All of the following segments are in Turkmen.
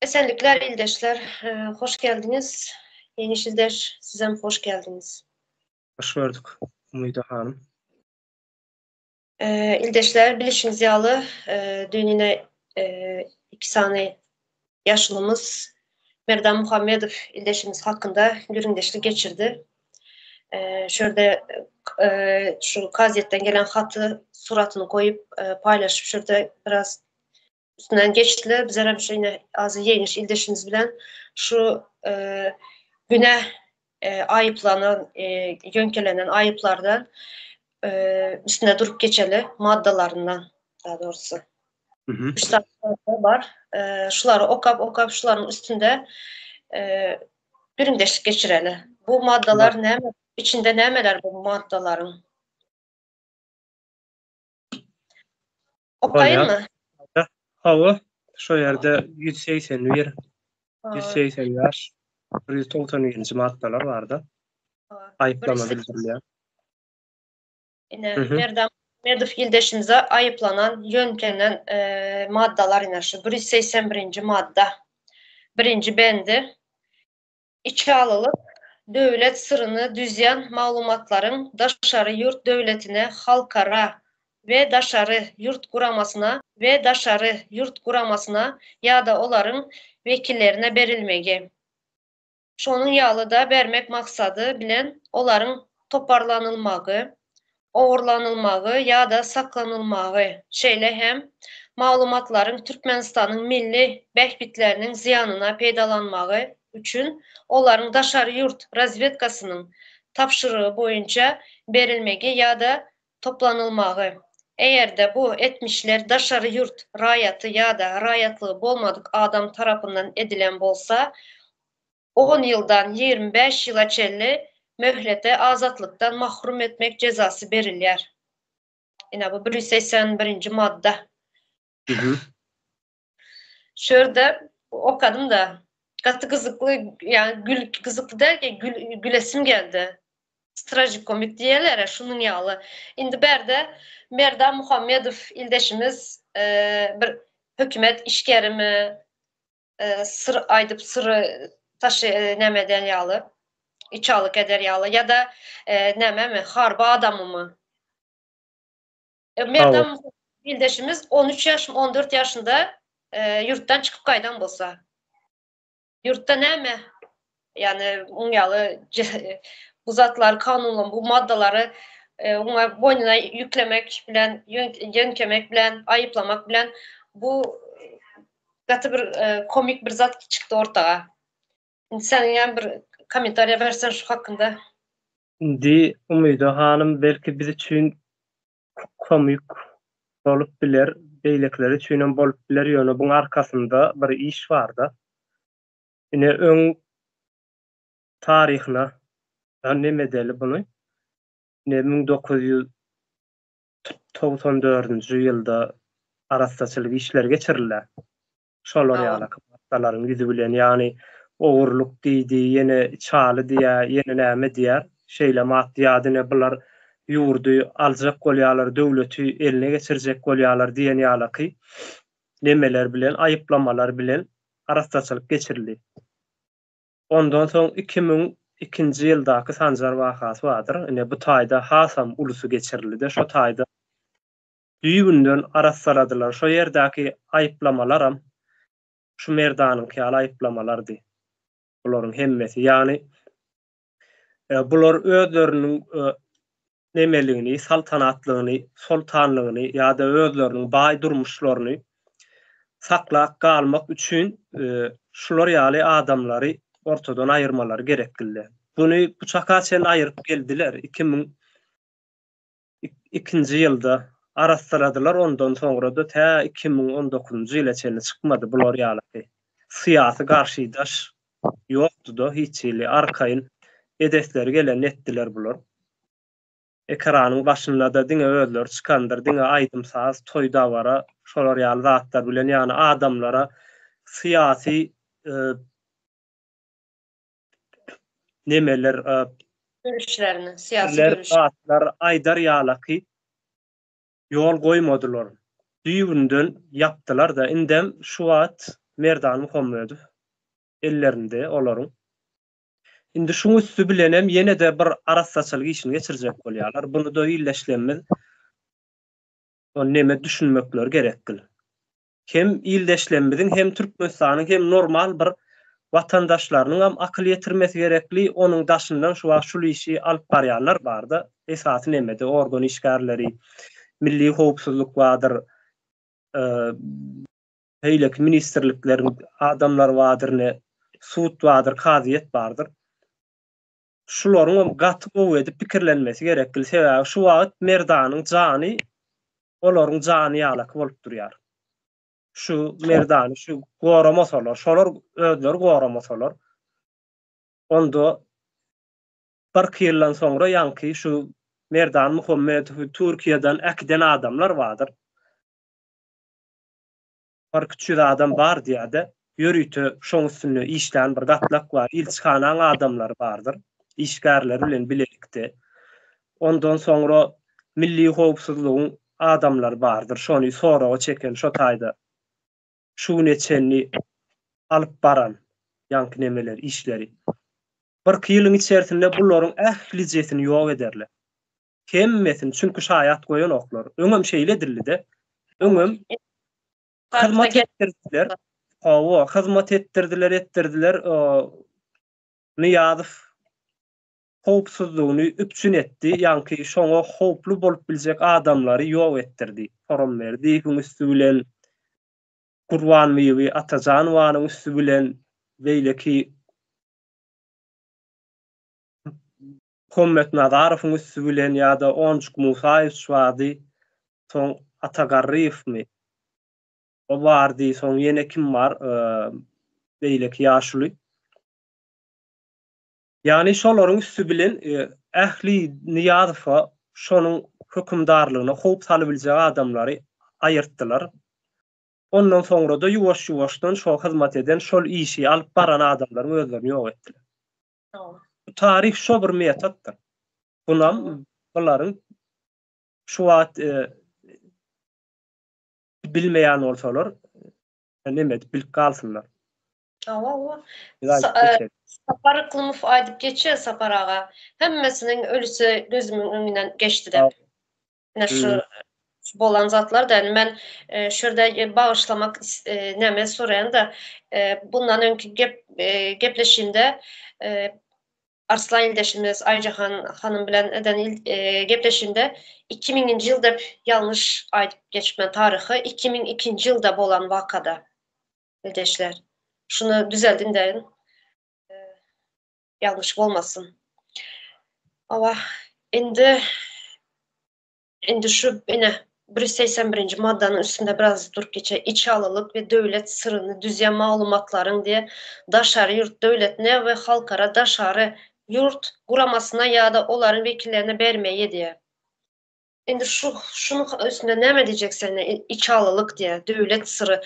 Esenlikler ildeşler, hoş geldiňiz. Ýeňiş ildeş, sizem hoş geldiňiz. Hoş gördük, Umyda hanym. Ildeşler, bilişiňiz ýaly, düýn ine iki sany ýaşulymyz Merdan Muhammedow ildeşimiz hakynda gürrüňdeşlik geçirdi. Şu ýerde şu kazyýetden gelen haty suratyny goýup paýlaşyp şu ýerde biraz üstünden geçdiler. Bizler hem şu ine azy ýeňiş ildeşimiz bilen şu günä aýyplanan, ýöňkelenen aýyplardan üstünde durup geçeli, maddalaryndan daha doğrusu. Üç sany madda bar. Şulary okap, okap şularyň üstünde gürrüňdeşlik geçireli. Bu maddalar näme? İçinde nämeler bu maddalaryň? Okaýynmy? Hawa, şo ýerde 181, 185, 191-nji maddalar barda. Aýyplama bildirilýär. Ine, Merdan Muhammedow ildeşimize aýyplanan, ýöňkenen maddalar ine şu 181-nji madda. Birinji bendi. Içalylyk, döwlet syryny düzýän maglumatlaryň daşary ýurt döwletine, halkara we daşary ýurt guramasyna we daşary ýurt guramasyna ýa-da olaryň wekillerine berilmegi, şonuň ýaly-da bermek maksady bilen olaryň toparlanylmagy, ogurlanylmagy ýa-da saklanylmagy, şeýle hem maglumatlaryň Türkmenistanyň milli bähbitleriniň zyýanyna peýdalanmagy üçin olaryň daşary ýurt razwedkasynyň tabşyrygy boýunça berilmegi ýa-da toplanylmagy, eger-de bu etmişler daşary ýurt raýaty ýa-da raýatlygy bolmadyk adam tarapyndan edilen bolsa, on ýyldan 25 ýyla çenli möhlete azatlykdan mahrum etmek jezasy berilýär. Ine bu 181-nji madda. Şu ýerde okadym-da, gaty gyzykly, ýagny gül gyzykly däl, gül gülesim geldi. Trajikomik diýerler-ä şunuň ýaly. Indi bärde Merdan Muhammedow ildeşimiz bir hökümet işgärimi, syr aýdyp syry taşy näme eden ýaly, içalyk eder ýaly ýa-da nämemi, harby adamymy? Merdan ildeşimiz 13 ýaş, 14 ýaşynda ýurtdan çykyp gaýdan bolsa. Ýurtda näme? Ýagny oň ýaly bu zatlary kanunlan bu maddalary oňa boýnuna ýüklemek bilen, ýöňkemek bilen, aýyplamak bilen bu gaty bir komik bir zat çykdy ortaga. Indi sen ýa bir kommentariýa bersen şu hakynda. Indi Umyda hanym belki biz üçin komik bolup biler, beýlekiler üçinem bolup biler, ýöne buň arkasynda bir iş barda. Ine öň taryhyna neme edeli buny. Ine 1994-nji ýylda arassaçylyk işleri geçirildi. Şolar ýaly maddalaryň ýüzi bilen, ýagny ogurlyk diýdi, ýene içaly diýýär, ýene näme diýýär. Şeýle maddy ýa-da ine bular ýurdy aljak bolýarlar, döwleti eline geçirjek bolýarlar diýen ýalaky nemeler bilen, aýyplamalar bilen arassaçylyk geçirildi. Ondan soň 2002-nji ýyldaky Sanjar wakasy bardyr. Ine bu taýda hasam ulusy geçirildi-de, şo taýda düýbünden arassaladylar. Şo ýerdäki aýyplamalaram şu Merdanyňky ýaly aýyplamalardy. Bularyň hemmesi. Ýagny bular özleriniň nemeligini, saltanatlygyny, soltanlygyny ýa-da özleriniň baý durmuşlaryny saklap galmak üçin şular ýaly adamlary ortadan aýyrmalary gerekgildi. Buny bu çaka çenli aýyryp geldiler. 2002-nji ýylda arassaladylar, ondan soňra-da tä 2019-njy ýyla çenli çykmady bular ýaly syýasy garşydaş ýokdy-da hiç hili arkaýyn edesleri gelenini etdiler bular. Ekranyň başynda-da diňe özleri çykandyr, diňe aýdym-saz, toý-dabara şolar ýaly zatlar bilen ýagny adamlara syýasy nemeler görüşlerini, syýasy görüş. Zatlar aýdar ýalaky ýol goýmadylar. Düýbünden ýapdylar-da. Indem şu wagt. Merdan Muhammedow ellerinde olaryň. Indi şuň üsti bilenem ýene-de bir arassaçylyk işini geçirjek bolýarlar. Buny-da ildeşlerimiz neme düşünmekleri gerekgil. Hem ildeşlerimiziň hem Türkmenistanyň hem normal bir watandaşlarynyňam akyl ýetirmesi gerekli, onuň daşyndan şu wagt şul işi alyp barýanlar barda, esasy nemede organ işgärleri, milli howpsuzlyk bardyr, beýleki ministrlikleriň adamlary bardyr, ne sud bardyr, kazyýet bardyr. Şularyňam gaty gowy edip pikirlenmesi gerekli, sebäbi şu wagt Merdanyň jany olaryň jany ýalaky bolup durýar. Şu Merdany şu goramasalar, şolar özleri goramasalar, onda birki ýyldan soňra ýaňky şu Merdan Muhammedowy Türkiýeden äkiden adamlar bardyr. Birküç ýüz adam bar diýýär-de, ýörite şoň üstünde işlän bir gatlak bar, ilçihanaň adamlary bardyr, işgärleri bilen bilelikde. Ondan soňra milli howpsuzlygyň adamlary bardyr, şony soraga çeken, şo taýda şu güne çenli alyp baran ýaňky nemeleri, işleri. Birki ýylyň içerisinde bularyň ählijesini ýok ederler. Hemmesini, çünki şaýat goýanoklar. Öňem şeýle edildi-de. Öňem hyzmat etdirdiler. Hawa, hyzmat etdirdiler, etdirdiler. Nyýazow howpsuzlygyny üpjün etdi. Ýaňky şoňa howply bolup biljek adamlary ýok etdirdi. Horamberdiýewiň üsti bilen, Gurbanbibi Atajanowanyň üsti bilen, beýleki Hommet Nazarowyň üsti bilen ýa-da Onjuk Musaýewiç bardy, soň Ata Garryýewmi, o bardy, soň ýene kim bar, beýleki ýaşuly. Ýagny şolaryň üsti bilen ähli Nyýazowa, şonuň hökümdarlygyna howp salybiljek adamlary aýyrtdylar. Ondan soňra-da ýuwaş-ýuwaşdan şo hyzmat eden, şol işi alyp baran adamlaryň özlerini ýok etdiler. Bu taryh şo bir metoddyr. Bunam bularyň şu wagt e, bilmeýän bolsalar neme edip bilip galsynlar. Hawa, hawa. E, Sapar Yklymow aýdyp geçýär Sapar aga. Hemmesiniň ölüsi gözümiň öňünden geçdi dep. Ine şu şu bolan zatlar da men e, şu ýerde e, bagyşlamak e, näme soraýan da e, bundan öňki gep e, gepleşigimde e, Arslan ildeşimiz Aýjahan hanym bilen eden il, e, gepleşigimde 2000-nji ýyl dep ýalňyş aýdyp geçipmen taryhy 2002-nji ýylda bolan wakada ildeşler. Şuny düzeldin deýin. E, Ýalňyş bolmasyn. Hawa, indi indi şu ine 181-nji maddanyň üstünde biraz durup geçeý. Içalylyk we döwlet syryny düzýän maglumatlaryň diýe daşary ýurt döwletine we halkara daşary ýurt guramasyna ýa-da olaryň wekillerine bermeýi diýe. Indi şu şunuň üstünde näme diýjek sen içalylyk diýe, döwlet syry.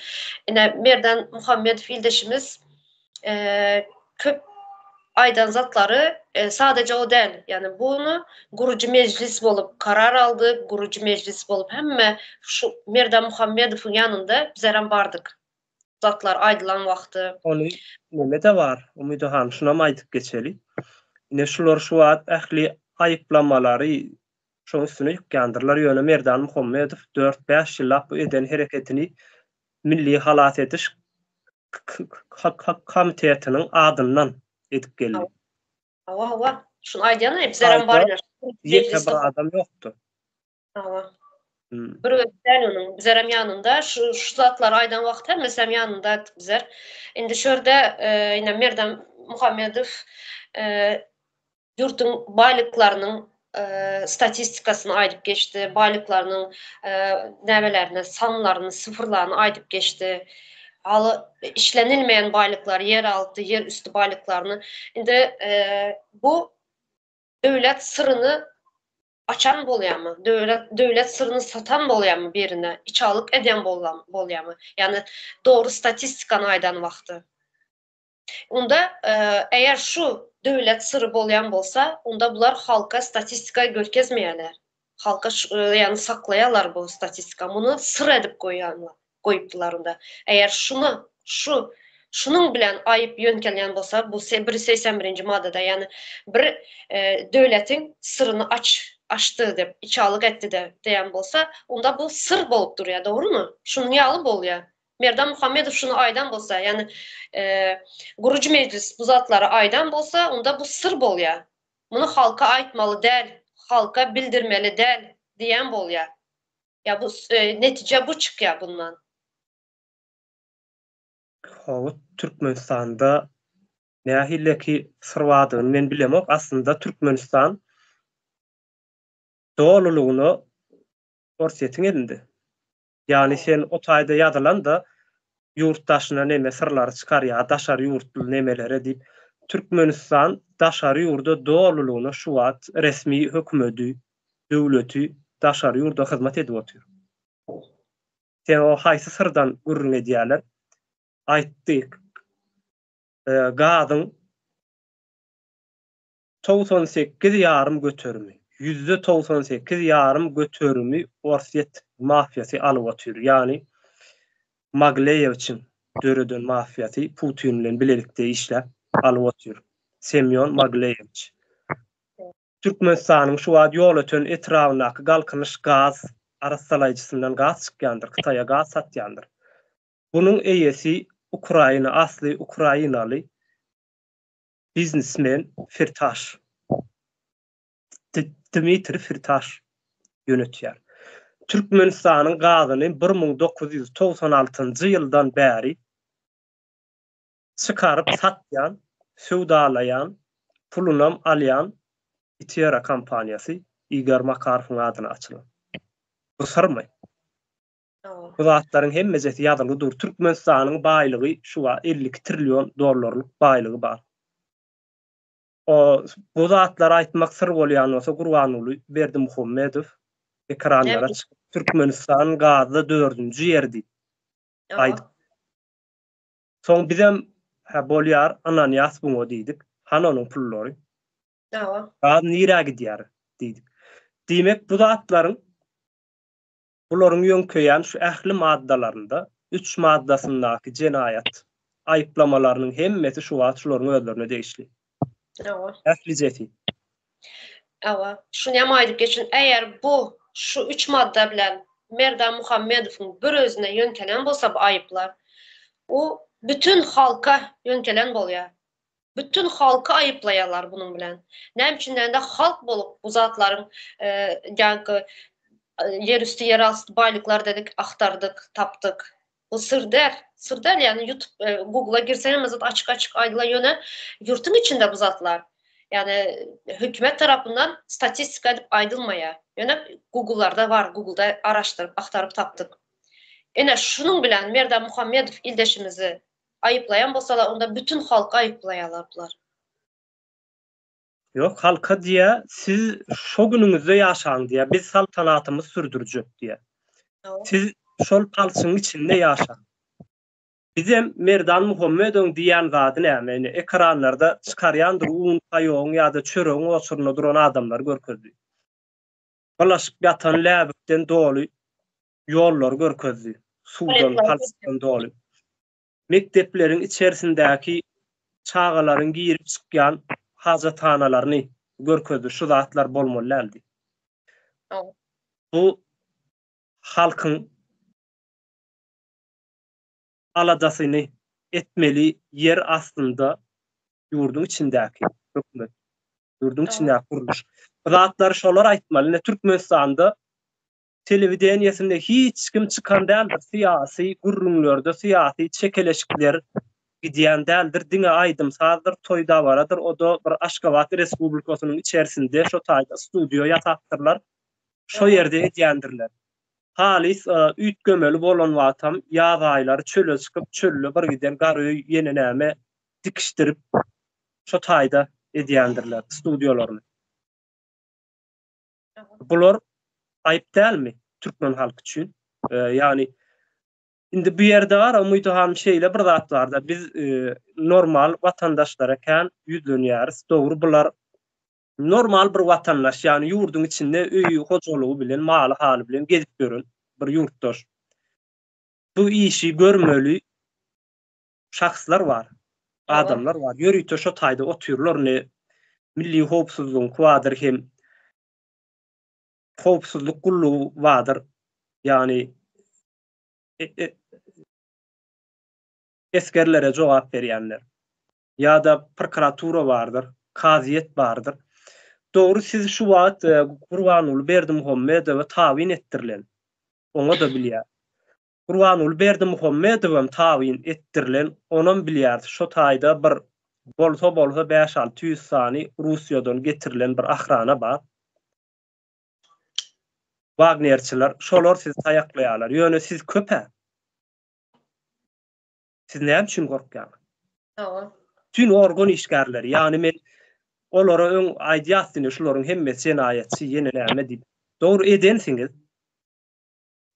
Ine Merdan Muhammedow ildeşimiz köp aýdan zatlary sadeje o däl. Ýani buny gurujy mejlis bolup karar aldy, gurujy mejlis bolup hemme şu Merdan Muhammedowyň ýanynda bizerem bardyk. Zatlar aýdylan wagty. Ony neme-de bar, Umyda hanym şunam aýdyp geçeli. Ine şular şu wagt ähli aýyplamalary Şoň üstüne ýykýandyrlar. Ýöne Merdan Muhammedow dört-bäş ýyllap bu eden hereketini Milli halas ediş komitetiniň adyndan edip geldi. Hawa, hawa. Şuny aýdýan-a, bizlerem bar ine. Ýeke bir adam ýokdy. Hawa. Bir özi däl onuň. Bizlerem ýanynda. Şu şu zatlary aýdan wagty hemmesem ýanynda bizler. Indi şu ýerde ine Merdan Muhammedow ýurduň baýlyklarynyň statistikasyny aýdyp geçdi, baýlyklarynyň nämelerini, sanlaryny, sifrlaryny aýdyp geçdi. Haly işlenilmeýän baýlyklar, ýer alty, ýer üsti baýlyklaryny. Indi bu döwlet syryny açan bolýarmy? Döwlet döwlet syryny satan bolýarmy birine? Içalyk edýän bolýarmy? Ýagny dogry statistikany aýdan wagty. Onda eger şu döwlet syry bolýan bolsa, onda bular halka statistika görkezmeýärler. Halka ýagny saklaýarlar bu statistika. Muny syr edip goýýarlar, goýupdylar onda. Eger şuny, Şu şunuň bilen aýyp ýöňkelýän bolsa, bu 181-nji maddada, ýagny bir döwletiň syryny aç açdy diýip, içalyk etdi de diýen bolsa, onda bu syr bolup durýar, dogrumy? Şunuň ýaly bolýar. Merdan Muhammedow şuny aýdan bolsa, ýagny gurujy mejlis bu zatlary aýdan bolsa, onda bu syr bolýar. Muny halka aýtmaly däl, halka bildirmeli däl diýen bolýar. Ýa bu netije bu çykýar bundan. Hawa, Türkmenistanda nähileki syr bardygyny men bilemok. Aslynda Türkmenistan dolulygyna Orsýetiň elinde. Ýagny sen o taýda ýazylanda ýurt daşyna neme syrlary çykarýar, daşary ýurtly nemelere diýip. Türkmenistan daşary ýurda dolulygyna şu wagt resmi hökümedi, döwleti daşary ýurda hyzmat edip otyr. Sen o haýsy syrdan gürrüň edýärler? Aýtdy. Gazyň 98 ýarym göterimi, 98% ýarym göterimi Orsýet mafiýasy alyp otyr. Ýagny Magleýewiçiň döreden mafiýasy Putin bilen bilelikde işläp alyp otyr. Semýon Magleýewiç. Türkmenistanyň şu wagt Ýolöten etrabyndaky Galkynyş gaz arassalaýjysyndan gaz çykýandyr, Hytaýa gaz satýandyr. Bunuň eýesi Ukraina asly ukrainaly biznesmen Firtaş. Dmitriý Firtaş ýönetýär. Türkmenistanyň gazyny 1996-njy ýyldan bäri çykaryp satýan, söwdalaýan, pulunam alýan Itera kompaniýasy Igor Makarowyň adyna açylan. Bu syrmy? Bu zatlaryň hemmejesi ýazylgy dur. Türkmenistanyň baýlygy şu wagt 52 trillion dollarlyk baýlygy bar. O bu zatlary aýtmak syr bolýan bolsa Gurbanguly Berdimuhamedow ekranlara çykyp Türkmenistan gazda dördünji ýer diýip aýdyp Soň bizem hä bolýar ynanýas buňa diýdik. Hany onuň pullary? Hawa. Gaz nirä gidýär diýdik. Diýmek bu zatlaryň bularyň ýöňkeýän şu ähli maddalarynda üç maddasyndaky jenaýat aýyplamalarynyň hemmesi şu wagt şularyň özlerine degişli. Hawa. Ählijesi. Hawa. Şuny hem aýdyp geçin, eger bu şu üç madda bilen Merdan Muhammedowyň bir özüne ýöňkelen bolsa bu aýyplar, o bütün halka ýöňkelen bolýar. Bütün halky aýyplaýarlar bunuň bilen. Näme üçin diýende halk bolup bu zatlaryň ýaňky ýerüsti, ýerasty baýlyklar dedik, agtardyk, tapdyk. Bu syr däl. Syr däl ýagny YouTube, Google-a girseň hemme zat açyk-açyk aýdylan ýöne ýurtuň içinde bu zatlar. Ýagny hökümet tarapyndan statistika edip aýdylmaýar. Ýöne Google-larda bar, Google-da araşdyryp, agtaryp tapdyk. Ine şunuň bilen Merdan Muhammedow ildeşimizi aýyplaýan bolsalar onda bütün halky aýyplaýarlar bular. Ýok, halka diýýä, siz şo günüňizde ýaşaň diýýä, biz saltanatymyzy sürdürjek diýýä. Siz şol palçygyň içinde ýaşaň. Bizem Merdan Muhammedowyň diýýän zady näme, ine, ekranlarda çykarýandyr un paýogyň ýa-da çöregiň oçurynda duran adamlary görkezdi. Bulaşyp ýatan läbikden doly ýollary görkezdi, suwdan, palçykdan doly. Mekdepleriň içerisindäki çagalaryň girip çykýan hajathanalaryny görkezdi, şu zatlar bolmaly däldi. Bu halkyň aladasyny etmeli ýer aslynda ýurduň içindäki hökümet, ýurduň içindäki gurluş. Bu zatlary şolar aýtmaly. Ine Türkmenistanda Telewideniýesinde hiç kim çykan däldir syýasy gürrüňlerde syýasy çekeleşikler gidýän däldir diňe aýdym sazdyr toý dabaradyr oda bir Aşgabat respublikasynyň içerisinde şo taýda studio ýasapdyrlar şo ýerde edýändirler halys üýtgemeli bolan wagtam ýaz aýlary çöle çykyp çölde bir giden gar öý ýene näme dikişdirip şo taýda edýändirler studiolaryny. Bular aýyp dälmi türkmen halky üçin? Ýagny indi bu ýerde bar Umyda hanym şeýle bir zat barda biz normal watandaşlara kän ýüzlenýäris. Dogry bular normal bir watandaş ýagny ýurduň içinde öýi hojalygy bilen maly haly bilen gezip ýören bir ýurtdaş. Bu işi görmeli. Şahslar bar. Adamlar bar. Ýörite şo taýda otyrlar indi Milli howpsuzlygyň bardyr hem howpsuzlyk gullugy bardyr. Ýagny e, e, esgerlere jogap berýänler. Ýa-da prokuratura bardyr, kazyýet bardyr. Dogry siz şu wagt e, Gurbanguly Berdimuhamedowa tabyn etdirilen. Oňa-da bilýär. Gurbanguly Berdimuhamedowam tabyn etdirilen, onam bilýäris, şo taýda bir bolsa-bolsa bäş-alty ýüz sany Russiýadan getirilen bir ahrana bar. Wagnerçiler, şolar sizi taýaklaýarlar. Ýöne siz köp-ä. Siz näme üçin gorkýaňyz? Hawa. Bütin organ işgärleri, ýagny men olara öň aýdýas ine şularyň hemmesi jenaýatçy, ýene näme diýip. Dogry edensiňiz.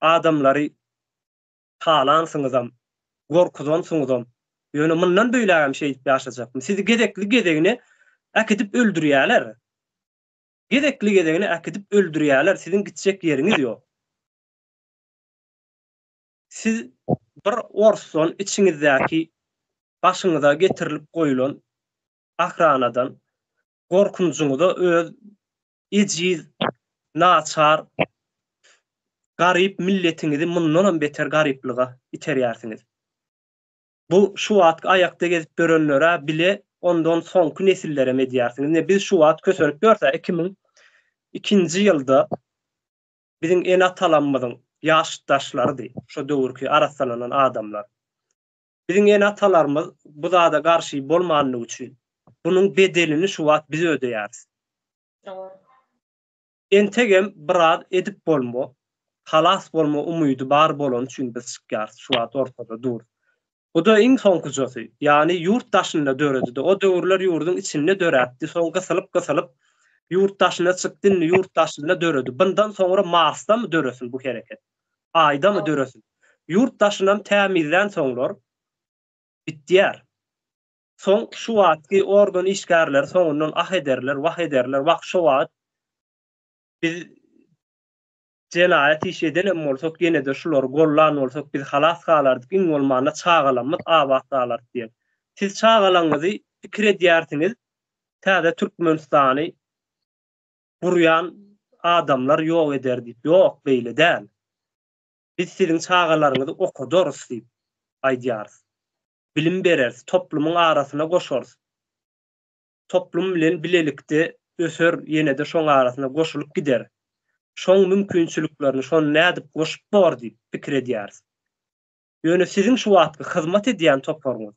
Adamlary talansyňyzam, gorkuzansyňyzam. Ýöne mundan beýlägem şeýdip ýaşajakmy? Sizi gezekli gezegine äkidip öldürýäler. Gezekli gezegine äkidip öldürýäler, siziň gitjek ýeriňiz ýok. Siz bir orsdan içiňizdäki başyňyza getirilip goýulan ahranadan gorkunjyňyza öz ejiz, naçar, garyp milletiňizi mundanam beter garyplyga iterýärsiňiz. Bu şu wagtky aýakda gezip ýörenler-ä bile ondan soňky nesillerem edýärsiňiz. Ine biz şu wagt kösenip ýörse 2002-nji ýylda biziň ene-atalarymyzyň ýaşytdaşlarydy şo döwürki arassalanan adamlar. Biziň ene-atalarymyz bu zada garşy bolmanlygy üçin bunuň bedelini şu wagt biz ödeýäris. Entegem biraz edip bolma, halas bolma umydy bar bolany üçin biz çykýarys, şu wagt ortada durus. Bu-da iň soňkujasy, ýagny ýurt daşynda döredi-de, o döwürler ýurduň içinde döräpdi, soň gysylyp-gysylyp ýurt daşyna çykdy, indi ýurt daşynda döredi. Bundan soňra Marsdamy döresin bu hereket? Aýdamy döresin? Ýurt daşynam tämizlänsoňlar bitýär. Soň şu wagtky organ işgärleri soňundan ah ederler, wah ederler, wah şo wagt biz jenaýat iş edenem bolsak ýene-de şulary gollan bolsak biz halas galardyk, iň bolmanda çagalarymyz abat galardy diýen. Siz çagalaryňyzy pikir edýärsiňiz, täze Türkmenistany gurýan adamlar ýok eder diýip. Ýok, beýle däl. Biz siziň çagalaryňyzy okadarys diýip aýdýarys. Bilim bereris, toplumyň arasyna goşarys. Toplum bilen bilelikde öser, ýene-de şoň arasyna goşulyp gider. Şoň mümkinçiliklerini, şony nädip goşup bor diýip pikir edýäris. Ýöne siziň şu wagtky hyzmat edýän toparyňyz,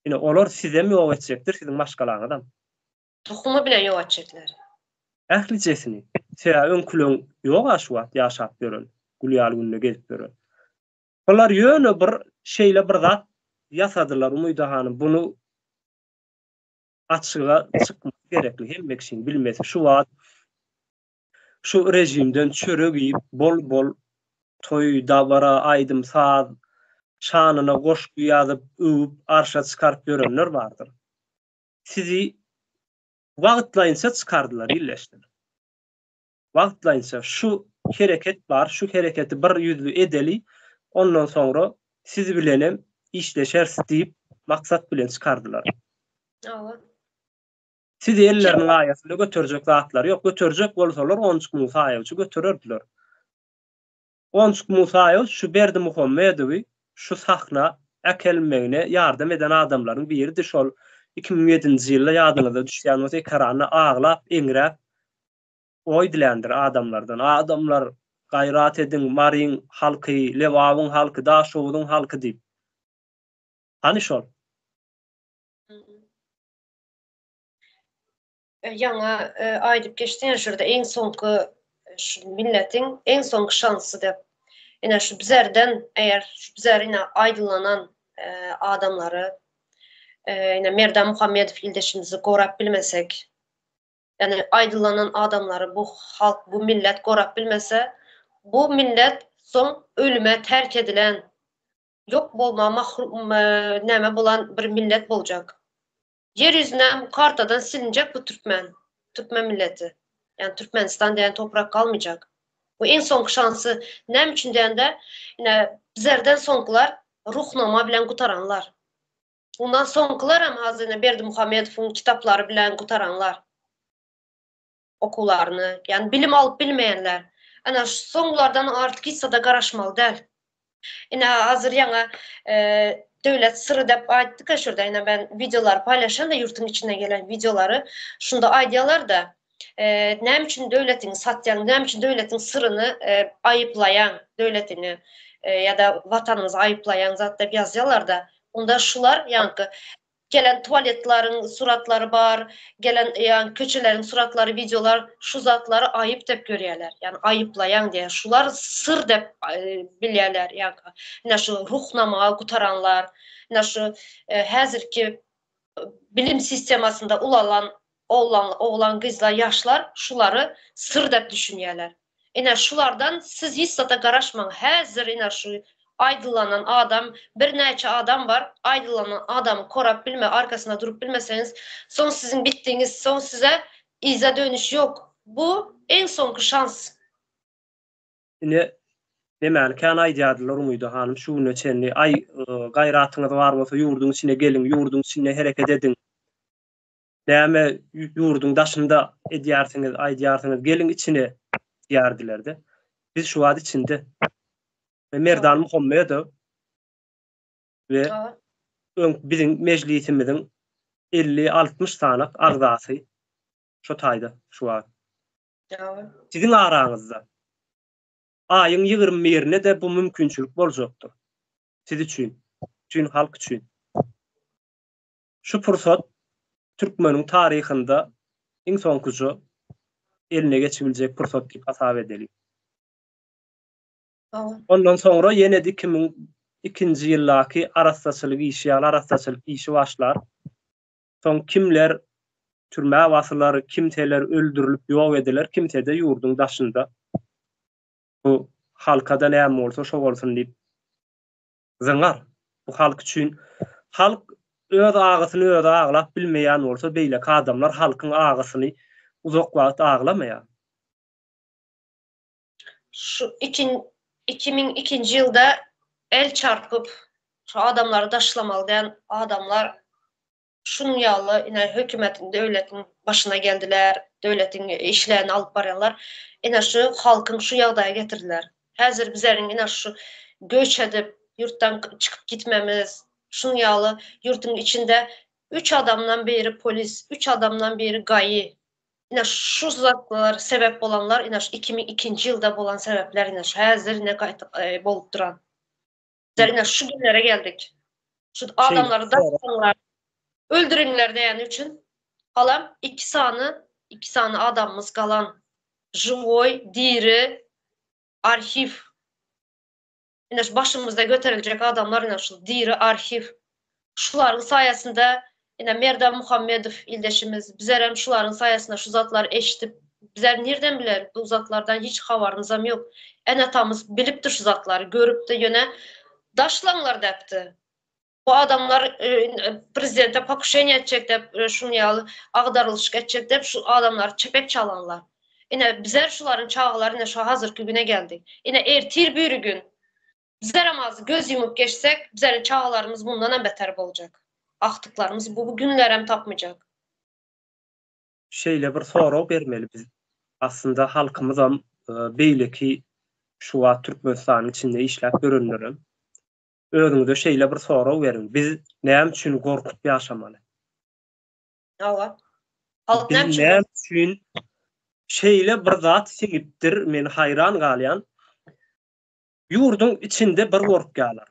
ine, olar sizem ýok etjekdir, siziň maşgalaňyzam. Tohumy bilen ýok etjekler. Ählijesini. Sebäbi öňküleň ýog-a şu wagt ýaşap ýören, gül ýaly günde gezip ýören. Bular ýöne bir şeýle bir zat ýasadylar Umyda hanym buny açyga çykmasy gerekli hemme kişiň bilmesi şu wagt şu rejimden çörek iýip bol bol toý dabara aýdym saz şanyna goşgy ýazyp öwüp arşa çykaryp ýörenler bardyr. Sizi wagtlaýynça çykardylar illeşdir. Wagtlaýynça şu hereket bar, şu hereketi bir ýüzli edeli, ondan soňra siz bilenem işleşeris diýip maksat bilen çykardylar. Hawa. Sizi elleriniň aýasynda göterjek zatlary ýok. Göterjek bolsalar Onjuk Musaýewiçi götererdiler. Onjuk Musaýewiç şu Berdimuhamedowy şu sahna äkelmegine ýardam eden adamlaryň biridi. Şol 2007-nji ýylda ýadyňyza düşýän bolsa ekranda aglap, eňräp oý diländir adamlardan. Adamlar gaýrat ediň, Maryň halky, Lebabyň halky, Daşoguzyň halky diýip. Hany şol? Ýaňy aýdyp geçdiň şu ýerde iň soňky şu milletiň iň soňky şansy diýip. Ine şu bizerden eger şu bizer ine aýdynlanan adamlary ine Merdan Muhammedow ildeşimizi gorap bilmesek, ýagny aýdynlanan adamlary bu halk, bu millet gorap bilmese, bu millet soň ölüme terk edilen, ýok bolma mahrum näme bolan bir millet boljak. Ýer ýüzünden kartadan silinjek bu türkmen, türkmen milleti. Ýagny Türkmenistan diýen toprak galmajak. Bu iň soňky şansy näme üçin diýende, ine bizlerden soňkular Ruhnama bilen gutaranlar. Ondan soňkylaram hazir ine Berdimuhamedowyň kitaplary bilen gutaranlar. Okuwlaryny, ýagny bilim alyp bilmeýänler. Ana şu soňlardan artyk hiç zada garaşmaly däl. Ine hazir ýaňa döwlet syry dep aýtdyk-a şurda ine men wideolary paýlaşan-da ýurtuň içinden gelen wideolary. Şunda aýdýalar-da, näme üçin döwletiňi satýaň, näme üçin döwletiň syryny aýyplaýaň, döwletiňi ýa-da watanymyzy aýyplaýaň zat dep ýazýalar-da. Onda şular ýaňky gelen tualetleriň suratlary bar, gelen ýa köçeleriň suratlary, wideolar şu zatlary aýyp dep görýärler. Ýagny aýyplaýaň diýýär. Şular syr dep bilýärler ýaňky. Ine şu ruhnama gutaranlar, ine şu häzirki bilim sistemasynda ulalan oglan, oglan gyzlar, ýaşlar şulary syr dep düşünýärler. Ine şulardan siz hiç zada garaşmaň. Häzir ine şu aýdylanan adam birnäçe adam bar, aýdylanan adamy korap bilme, arkasynda durup bilmeseňiz, soň siziň bitdiňiz, soň size yza dönüş ýok. Bu iň soňky şans. Ine nemäni kän aýdýardylar Umyda hanym şu güne çenli, aý gaýratyňyz bar bolsa ýurduň içine geliň, ýurduň içinde hereket ediň. Näme ýurduň daşynda edýärsiňiz, aýdýarsyňyz, geliň içine diýerdiler-de. Biz şu wagt içinde. We Merdan Muhammedow we öň biziň mejlisimiziň 50-60 sanak agzasy şo taýda şu wagt. Siziň araňyzda. Aýyň 21-ine-de bu mümkinçilik boljakdyr. Siz üçin, bütin halk üçin. Şu pursat türkmeniň taryhynda iň soňkuja eline geçibiljek pursat diýip hasap edeliň. Ondan soňra ýene-de 2002-nji ýyldaky arassaçylyk işi ýaly arassaçylyk işi başlar. Soň kimler türmä basylar, kimseler öldürilip ýok ediler, kimse-de ýurduň daşynda bu halka-da näme bolsa şo bolsun diýip Zyňar. Bu halk üçin. Halk öz agysyny özi aglap bilmeýän bolsa, beýleki adamlar halkyň agysyny uzak wagt aglamaýar. Şu 2002-nji ýylda el çarpyp, şu adamlary daşlamaly diýen adamlar Şunuň ýaly ine hökümetiň, döwletiň başyna geldiler, döwletiň işlerini alyp barýanlar ine şu halkyň şu ýagdaýa getirdiler. Häzir bizleriň ine şu göç edip ýurtdan çykyp gitmemiz, şunuň ýaly ýurtuň içinde üç adamdan biri polis, üç adamdan biri GAI. Ine şu zatlar sebäp bolanlar ine şu 2002-nji ýylda bolan sebäpler ine şu häzir ine gaýta bolup duran. Bizler ine şu günlere geldik. Şu adamlary daşlaňlar, öldüriňler diýeni üçin halam iki sany, iki sany adamymyz galan. Žiwoý, diri arhiw. Ine şu başymyzda göteriljek adamlar ine şu diri arhiw. Şularyň saýasynda ine Merdan Muhammedow ildeşimiz, bizlerem şularyň saýasynda şu zatlary eşidip, bizler nirden bileris bu zatlardan hiç habarymyzam ýok. Ene-atamyz bilipdi şu zatlary, görüpdi, ýöne daşlaňlar däpdi. Bu adamlar prezidente pokuşeniýe etjek dep, şuň ýaly agdarylyşyk etjek dep şu adamlary çepek çalanlar. Ine bizler şularyň çagalary ine şu hazyrky güne geldik. Ine ertir birigün Bizlerem az göz ýumup geçsek, bizleriň çagalarymyz mundanam beter boljak. Agtyklarymyz bu günlerem tapmajak. Şeýle bir sorag bermeli biz. Aslynda halkymyzam beýleki şu wagt Türkmenistanyň içinde işläp ýörenlerem özüňize şeýle bir sorag beriň, biz näme üçin gorkup ýaşamaly? Hawa. Halk näme üçin? Näme üçin şeýle bir zat siňipdir, men haýran galýan. Ýurduň içinde bir gorkýarlar.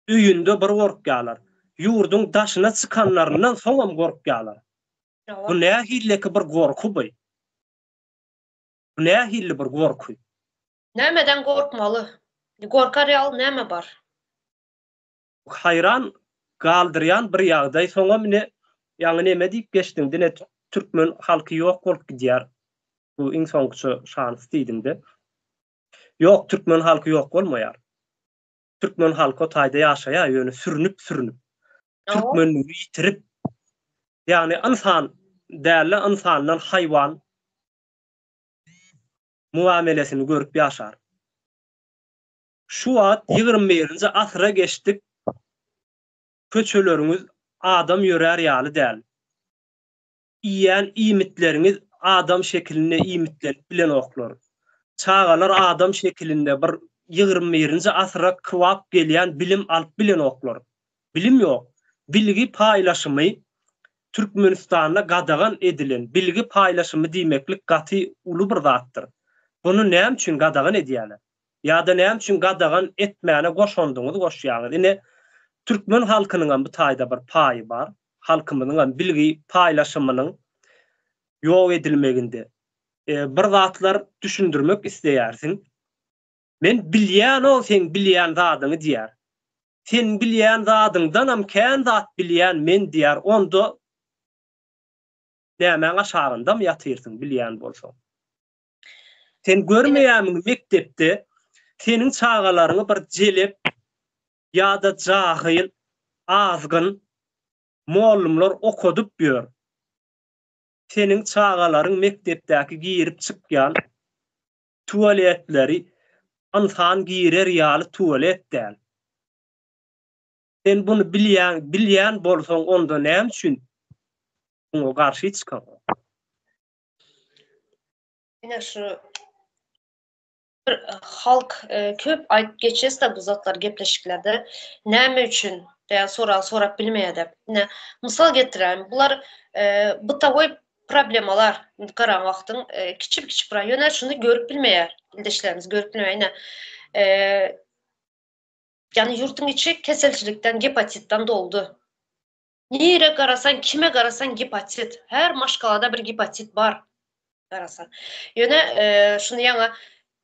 Öýünde bir gorkýarlar. Ýurduň daşyna çykanlaryndan soňam gorkýarlar. Bu nähilleki bir gorky bu? Bu nähilli bir gorky? Nämeden gorkmaly? Gorkar ýaly näme bar? Haýran galdyrýan bir ýagdaý. Soňam ine ýaňy neme diýip geçdiň, dine türkmen halky ýok bolup gidýär. Bu iň soňkuça şans diýdiňde. Ýok, türkmen halky ýok bolmaýar. Türkmen halky o taýda ýaşaýar, ýöne sürnüp-sürnüp. Türkmenligi ýitirip. Ýagny ynsan däl-de, ynsandan haýwan muamelesini görüp ýaşar. Şu wagt 21-nji asyra geçdik. Köçeleriňiz. adam ýörär ýaly däl. Iýýän iýmitleriňiz adam şekilinde iýmitlenip bilenoklar. Çagalar adam şekilinde bir 21-nji asyra kybap gelýän bilim alyp bilenoklar. Bilim ýok. Bilgi paýlaşymy Türkmenistanda gadagan edilen bilgi paýlaşymy diýmeklik gaty uly bir zatdyr. Buny näme üçin gadagan edýäler? Ýa-da näme üçin gadagan etmäne goşandyňyzy goşýaňyz? Ine, türkmen halkynyňam bu taýda bir paýy bar. Halkymyzyňam bilgi paýlaşymynyň ýok edilmeginde. Bir zatlar düşündirmek isleýärsiň. Men bilýän-ow seň bilýän zadyňy diýýär. Sen bilýän zadyňdanam kän zat bilýän men diýýär. Onda nämäň aşagyndam ýatyrsyň bilýän bolsaň. Sen görmeýärmiň mekdepde seniň çagalaryňy bir jelep ýa-da jahyl, azgyn mollumlar okadyp ýör. Seniň çagalaryň mekdepdäki girip çykýan tualetleri ynsan girer ýaly tualet däl. Sen buny bilýäň, bilýän bolsaň onda näme üçin muňa garşy çykaňok? Ine şu bir halk köp aýdyp geçesde bu zatlar gepleşiklerde näme üçin diýen soragy sorap bilmeýär. Ine mysal getiräýin. Bular bytawoý problemalar garan wagtyň kiçi-kiçi bir ýöne şuny görüp bilmeýär. Ildeşlerimiz görüp bilmeýär. Ine ýani ýurduň içi keselçilikden, gepatitden doldy. Nirä garasaň, kime garasaň gepatit. Her maşgalada bir gepatit bar. Garasaň. Ýöne şuny ýaňa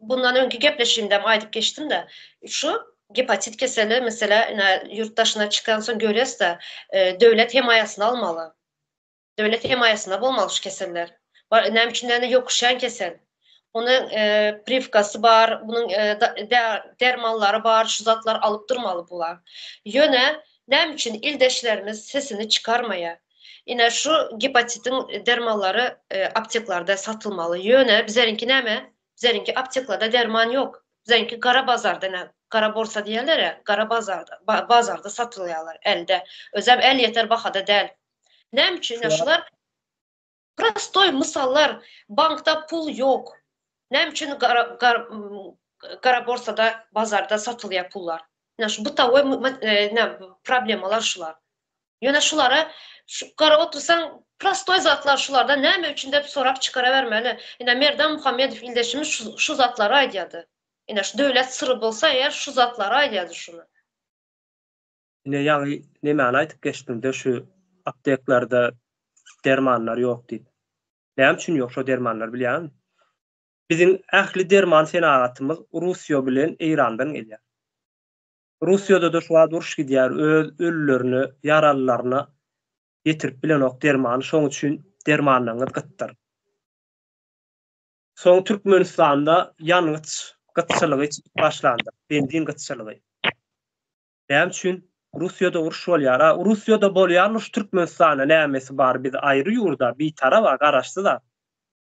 bundan öňki gepleşigimde hem aýdyp geçdim-de. Şu gepatit keseli meselä ine ýurt daşyna çykansoň görýäs-de, döwlet hemaýasyny almaly. Döwlet hemaýasynda bolmaly şu keseller. Näme üçin diýende ýokuşýan kesel. Onuň priwkasy bar, bunuň dermanlary bar, şu zatlar alyp durmaly bular. Ýöne näme üçin ildeşlerimiz sesini çykarmaýar? Ine şu gepatitiň dermanlary apteklarda satylmaly. Ýöne bizleriňki näme? Bizleriňki apteklarda derman ýok. Bizleriňki gara bazarda ine gara borsa diýerler-ä, gara bazarda, bazarda satylýarlar elde. Özem el ýeter bahada däl. Näme üçin ine şular Prostoý mysallar, bankda pul ýok. Näme üçin gara gara gara borsada, bazarda satylýar pullar? Ine şu bytawoý näme problemalar şular. Ýöne şulara şu garap otursaň prostoý zatlar şularda näme üçin dep sorap çykarabermeli. Ine Merdan Muhammedow ildeşimiz şu şu zatlary aýdýardy. Ine şu döwlet syry bolsa eger şu zatlary aýdýardy şuny. Ine ýaňy nemäni aýdyp geçdiňde şu apteklerde dermanlar ýok diýip. Näme üçin ýok şo dermanlar bilýäňmi? Biziň ähli derman senagatymyz Russiýa bilen Eýrandan gelýär. Russiýada-da şu wagt uruş gidýär, öz ölülerine, ýaralylaryna ýetirip bilenok dermany, şoň üçin dermanlaryňyz gytdyr. Soň Türkmenistanda ýangyç gytçylygy çykyp başlandyr, benzin gytçylygy. Näme üçin Russiýada uruş bolýar? A Russiýada bolýan uruş Türkmenistana nämesi bar? Biz aýry ýurda, bitaraba, garaşsyza.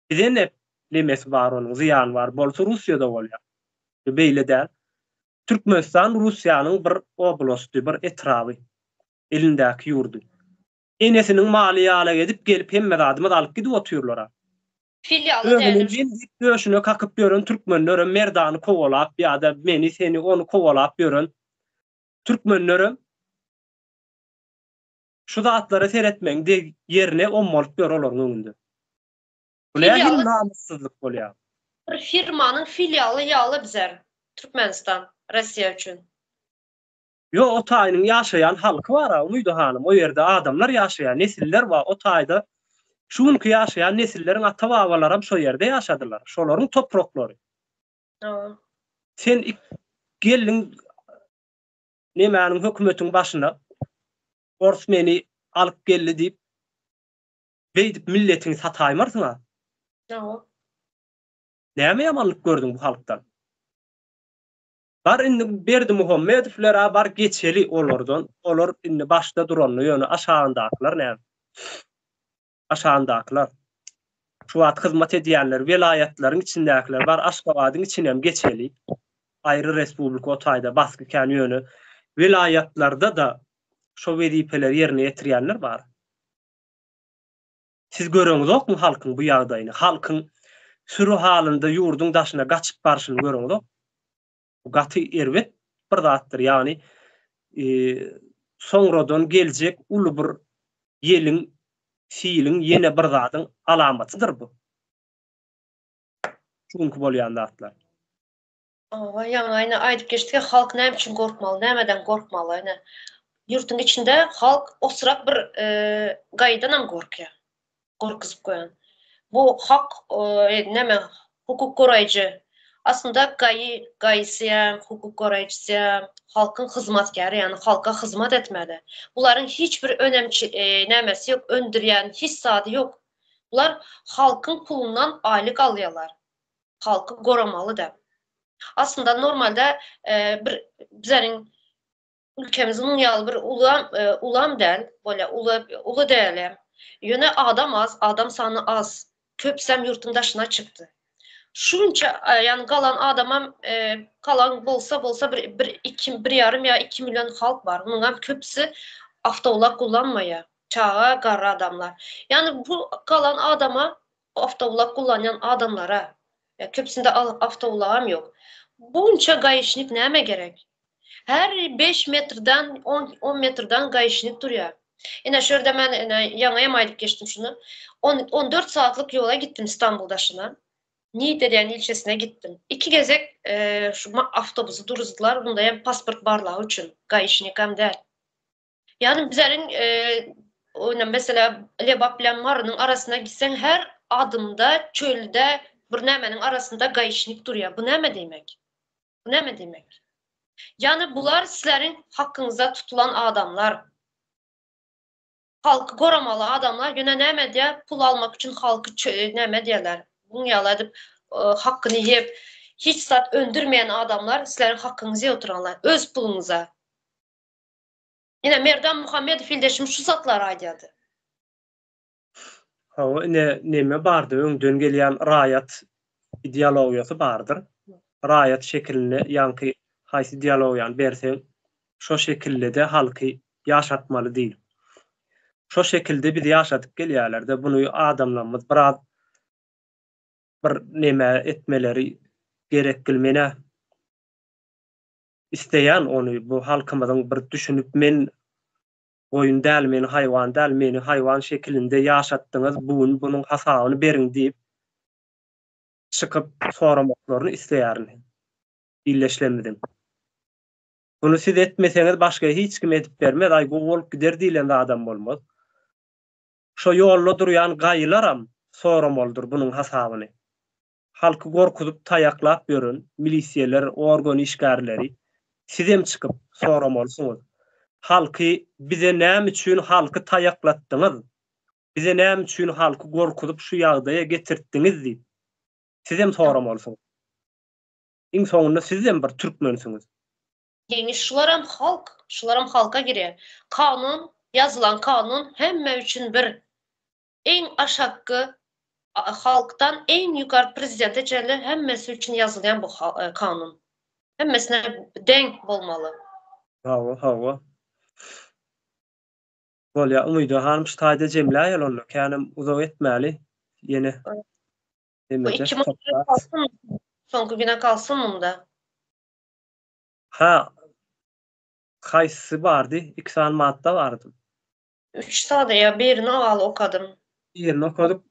Bize ne nemesi bar onuň, zyýany bar? Bolsa Russiýada bolýar. Beýle däl. Türkmenistan Russiýanyň bir oblasty, bir etraby. Elindäki ýurdy. Enesiniň maly ýalak edip gelip hemme zadymyzy alyp gidip otyrlar-a. Filialy Özüniň men diýip döşüne kakyp ýören türkmenlerem Merdany kowalap ýa-da meni, seni, ony kowalap ýören türkmenlerem şu zatlara seretmegiň deg ýerine ommalyp ýör olaryň öňünde. Bu nähili namyssyzlyk bolýar? Bir firmanyň filialy ýaly bizler Türkmenistan Rossiýa üçin. Ýok, o taýynyň ýaşaýan halky bar-a, Umyda hanym, o ýerde adamlar ýaşaýar, nesiller bar, o taýda şu günki ýaşaýan nesilleriň ata-babalaram şo ýerde ýaşadylar, şolaryň topraklary. Hawa. Sen ik geldiň nemäniň hökümetiň başyna, ors meni alyp geldi diýip, beýdip milletiňi sataýmarsyň-a. Hawa. Näme ýamanlyk gördüň bu halkdan? Bar indi Berdimuhamedowlera bar geçeli olardan olar indi başda duranda ýöne aşagyndakylar näme aşagyndakylar şu wagt hyzmat edýänler welaýatlaryň içindäkiler bar Aşgabadyň içinem geçeli aýry respublika o taýda basgy kän ýöne welaýatlarda-da. Şo wezipeleri ýerine ýetirýänler bar. Siz göreňizokmy halkyň bu ýagdaýyny? Halkyň süri halynda ýurduň daşyna gaçyp barşyny göreňizok? Bu gaty erbet bir zatdyr. Ýagny soňradan geljek uly bir ýeliň, siliň, ýene bir zadyň alamatydyr bu. Şu günki bolýan zatlar. Hawa, ýaňy ine aýdyp geçdik-ä, halk näme üçin gorkmaly, nämeden gorkmaly ine. Ýurduň içinde halk osrak bir gaýydanam gorkýar. Gorkuzyp goýan. Bu hak näme hukuk goraýjy. Aslynda gaýy, gaýysy hem, hukuk goraýjysy hem halkyň hyzmatkäri, ýagny halka hyzmat etmeli. Bularyň hiç bir önemçi nämesi ýok, öndürýän hiç zady ýok. Bular halkyň pulundan aýlyk alýarlar. Halky goramaly däl. Aslynda normalde bir bizleriň ülkemiz muň ýaly bir ulam ulam däl, bolýa uly uly däl hem. Ýöne adam az, adam sany az. Köpüsem ýurtuň daşyna çykdy. Şunça ýagny galan adamam galan bolsa bolsa bir bir iki bir ýarym ýa iki million halk bar. Munuňam köpüsi awtoulag kullanmaýar. Çaga, garry adamlar. Ýagny bu galan adama awtoulag kullanýan adamlara, ýa köpüsinde awtoulagam ýok. Bunça gaişnik nämä gerek? Her beş metrden, on, on metrden gaişnik durýar. Ine şu ýerde men ine ýaňy hem aýdyp geçdim şuny. On, on dört saatlyk ýola gitdim Stambul daşyna. Niğde diýen ilçesine gitdim. Iki gezek şu awtobusy duruzdylar, bunda hem pasport barlagy üçin, gaişnikam däl. Ýagny bizleriň ine meselem Lebap bilen Marynyň arasyna gitseň her adymda çölde bir nämeniň arasynda gaişnik durýar. Bu näme diýmek? Bu näme diýmek? Ýagny bular sizleriň hakyňyzda tutulan adamlar. Halky goramaly adamlar ýöne näme edýär? Pul almak üçin halky näme edýärler? Buň ýaly edip hakyny iýip hiç zat öndürmeýän adamlar sizleriň hakyňyzy iýip oturanlar öz puluňyza. Ine Merdan Muhammedow ildeşim şu zatlary aýdýardy. Hawa ine neme bardy öňden gelýän raýat ideologiýasy bardyr. Raýat şekilinde ýaňky haýsy ideologiýany berseň şo şekildede halky ýaşatmaly diýlip. Şo şekilde bizi ýaşadyp gelýärlerde buny adamlarymyz biraz bir neme etmeleri gerekgil menä Isleýän ony bu halkymyzyň bir düşünip men goýun däl men haýwan däl meni haýwan şekilinde ýaşatdyňyz bu gün bunuň hasabyny beriň diýip çykyp soramaklaryny isleýärin illeşlemmiziň. Buny siz etmeseňiz başga hiç kim edip bermez aý gowy bolup gider diýlen zadam bolmaz. Şo ýolda durýan gaýylaram soramalydyr bunuň hasabyny. Halky gorkuzyp taýaklap ýören milisiýeler organ işgärleri sizem çykyp soramalysyňyz. Halky bize näme üçin halky taýaklatdyňyz? Bize näme üçin halky gorkuzyp şu ýagdaýa getirtdiňiz diýip sizem soramalysyňyz. Iň soňunda sizem bir türkmensiňiz. Ýeňiş şularam halk, şularam halka girýär. Kanun, ýazylan kanun hemme üçin bir. Iň aşakky halkdan iň ýukary prezidente çenli hemmesi üçin ýazylýan bu kanun. Hemmesine deň bolmaly. Hawa, hawa. Bolýa, Umyda hanym şu taýda jemläýeli onda, känem uzak etmäli. Ýene Bu iki madda kalsyn, soňky güne kalsyn munda. Ha, haýsysy bardy? Iki sany madda bardy. Üç sany ýa birini owaly okadym. Birini okadyk.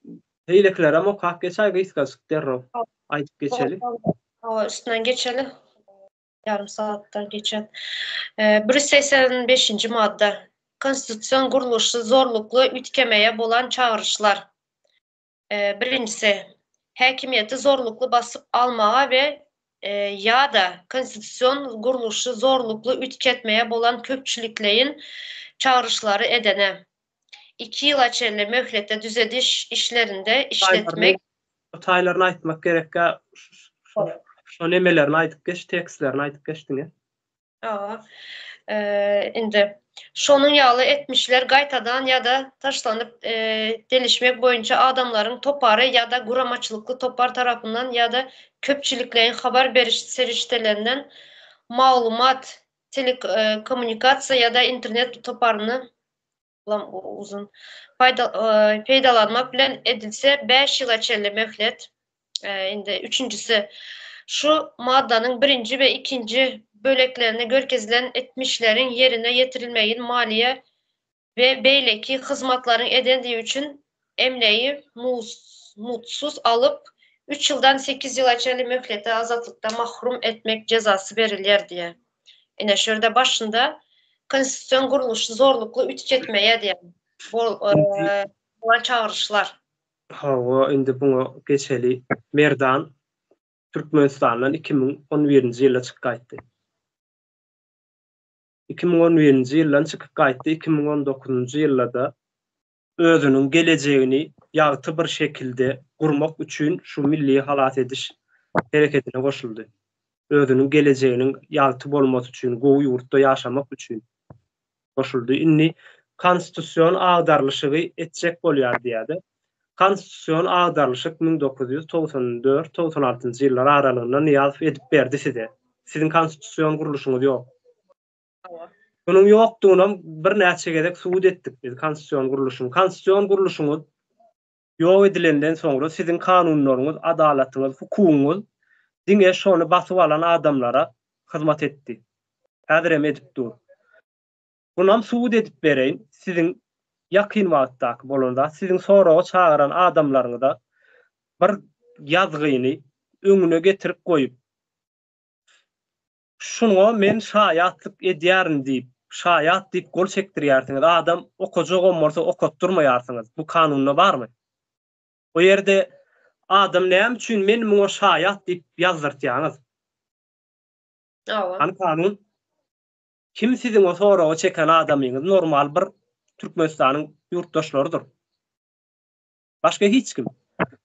Beýlekilerem okap geçäý gysgajyk derrew aýdyp geçeli. Hawa üstünden geçeli. Ýarym sagatdan geçen. 185-nji madda. Konstitusion gurluşy zorlukly üýtgemeye bolan çagyryşlar. Birinjisi, häkimiýeti zorlukly basyp almaga we, ýa-da, konstitusion gurluşy zorlukly üýtgetmeye bolan köpçülikleýin çagyryşlary edene, iki ýyla çenli möhletde düzediş işlerinde işletmek. Bu taýlaryny aýtmak gerekkä, şo nemelerini aýdyp geç, tekstlerini aýdyp geç diňe. Hawa. Indi şonuň ýaly etmişler gaýtadan ýa-da taşlanyp delişmek boýunça adamlaryň topary ýa-da guramaçylykly topar tarapyndan ýa-da köpçülikleýin habar beriş serişdelerinden maglumat. Telekommunikasiýa ýa-da internet toparyny uzyn peýdalanmak bilen edilse bäş ýyla çenli möhlet. Indi üçünjisi, şu maddanyň birinji we ikinji böleklerinde görkezilen etmişleriň ýerine ýetirilmegini maliýe we beýleki hyzmatlaryň edendigi üçin emlägi muzdsuz alyp, üç ýyldan sekiz ýyla çenli möhlete azatlykdan mahrum etmek jezasy berilýär diýýär. Ine, şu ýerde başynda konstitusion gurluşy zorlukly üýtgetmäge diýen bolan çagyryşlar. Hawa, indi buňa geçeli. Merdan Türkmenistandan 2011-nji ýylda çykyp gaýtdy. 2011-nji ýyldan çykyp gaýtdy, 2019-njy ýylda-da özüniň gelejegini ýagty bir şekilde gurmak üçin şu milli halas ediş hereketine goşuldy. Özüniň gelejeginiň ýagty bolmasy üçin, gowy ýurtda ýaşamak üçin goşuldy. Indi konstitusion agdarylyşygy etjek bolýar diýýär-de. Konstitusion agdarylyşyk 1994, 96-njy ýyllar aralygynda Nyýazow edip berdi size. Siziň konstitusion gurluşyňyz ýok. Munuň ýokdugynam birnäçe gezek subut etdik biz konstitusion gurluşyň. Konstitusion gurluşyňyz ýok edilenden soňra siziň kanunlaryňyz, adalatyňyz, hukugyňyz diňe şony basyp alan adamlara hyzmat etdi. Häzirem edip dur. Munam subut edip bereýin, siziň ýakyn wagtdaky bolan zat, siziň soraga çagyran adamlaryňyza bir ýazgyny öňüne getirip goýup, Şuňa men şaýatlyk edýärin diýip, şaýat diýip gol çekdirýärsiňiz, adam okajagam bolsa okatdyrmaýarsyňyz. Bu kanunda barmy? O ýerde adam näme üçin men muňa şaýat diýip ýazdyrtýaňyz? Hawa. Hany kanun? Kim siziň o soraga çeken adamyňyz normal bir Türkmenistanyň ýurtdaşlarydyr. Başga hiç kim.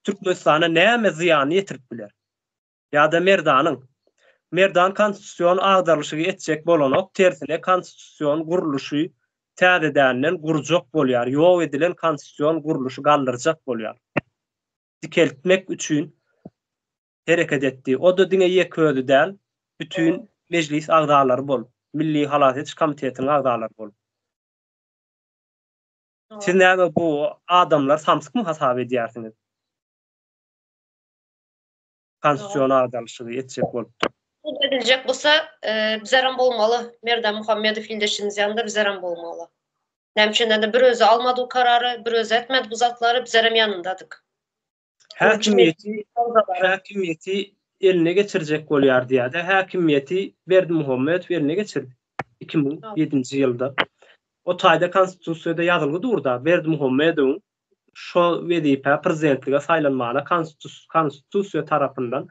Türkmenistana näme zyýanyny ýetirip biler? Ýa-da Merdanyň. Merdan konstitusion agdarylyşygy etjek bolanok, tersine konstitusion gurluşy täzedänden gurjak bolýar, ýok edilen konstitusion gurluşy galdyrjak bolýar. Dikeltmek üçin hereket etdi. O-da diňe ýeke özi däl, bütin Mejlis agzalary bolup, Milli halas ediş komitetiniň agzalary bolup. Siz näme bu adamlary samsykmy hasap edýärsiňiz? Konstitusion agdarylyşygy etjek bolupdyr. Sud ediljek bolsa, bizerem bolmaly. Merdan Muhammedow ildeşimiz ýanynda bizerem bolmaly. Näme üçin indi bir özi almady bu karary, bir özi etmedi bu zatlary, bizerem ýanyndadyk. Häkimiýeti häkimiýeti eline geçirjek bolýar diýýär-de, häkimiýeti Berdimuhamedow eline geçirdi 2007-nji ýylda. O taýda konstitusiýada ýazylgy dur-da, Berdimuhamedowyň şo wezipä prezidentlige saýlanmagyna konstitusiýa tarapyndan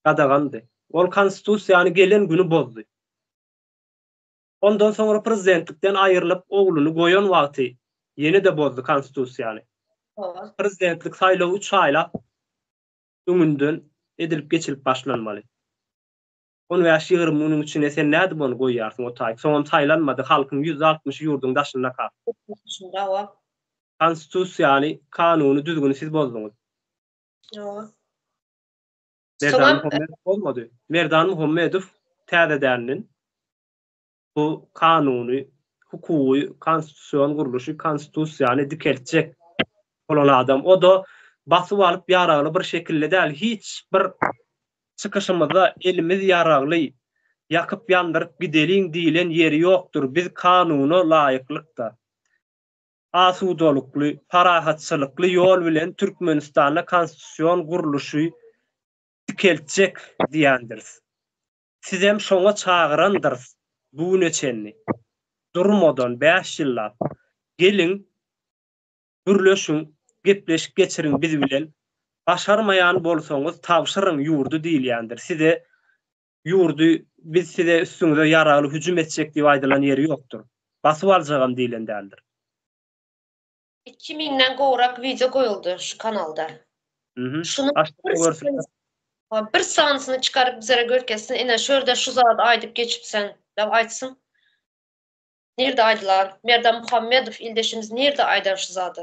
gadagandy. Ol konstitusiýany gelen güni bozdy. Ondan soňra prezidentlikden aýrylyp ogluny goýan wagty ýene-de bozdy konstitusiýany. Prezidentlik saýlawy üç aýlap öňünden edilip geçilip başlanmaly. On bäş-ýigrimi günüň içinde sen nädip ony goýýarsyň o taýyk? Soňam saýlanmady, halkyň ýüzde altmyşy ýurduň daşyndaka. Daşynda, hawa. Konstitusiýany, kanuny, düzgüni siz bozduňyz. Hawa. Merdan Muhammedow bozmady. Merdan Muhammedow täzedänden bu kanuny, hukugy, konstitusion gurluşy, konstitusiýany dikeltjek bolan adam. O-da basyp alyp ýaragly bir şekilde däl, hiç bir çykyşymyzda elimiz ýaragly, ýakyp-ýandyryp gideliň diýlen ýeri ýokdur. Biz kanuna laýyklykda, asudalykly, parahatçylykly ýol bilen Türkmenistanda konstitusion gurluşy dikeltjek diýendiris. Sizem şoňa çagyrandyrys bu güne çenli. Durmadan bäş ýyllap. Geliň, gürleşiň, gepleşik geçiriň biz bilen. Başarmaýan bolsaňyz tabşyryň ýurdy diýilýändir. Size ýurdy biz size üstüňize ýaragly hüjüm etjek diýip aýdylan ýeri ýokdur. Basyp aljagam diýlen däldir. Iki müňden gowrak wideo goýuldy şu kanalda. Şunuň bir sanysyny çykaryp bizlere görkezsin. Ine şu ýerde şu zady aýdyp geçipsen dep aýtsyn. Nirde aýdylan? Merdan Muhammedow ildeşimiz nirde aýdan şu zady?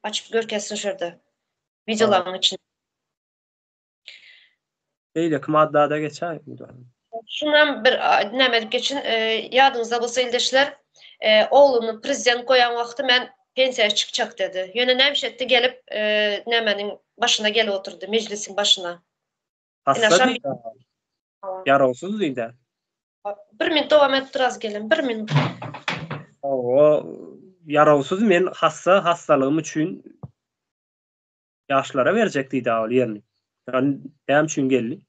Açyp görkezsin şu ýerde. Wideolaryň içinde. Beýleki maddada geçäýiň. Şunam bir näme edip geçin, ýadyňyzda bolsa ildeşler, ogluny prezident goýan wagty men pensiýa çykjak dedi. Ýöne näme iş etdi gelip nämeniň başyna gelip oturdy, mejlisiň başyna. Hassa diýdi. Ýarawsyz diýdi. Bir minut dowam edip dur az gelin, bir minut. Hawa, ýarawsyz men hassa, hassalygym üçin ýaşlara berjek diýdi ol ýerini. Näme üçin geldi?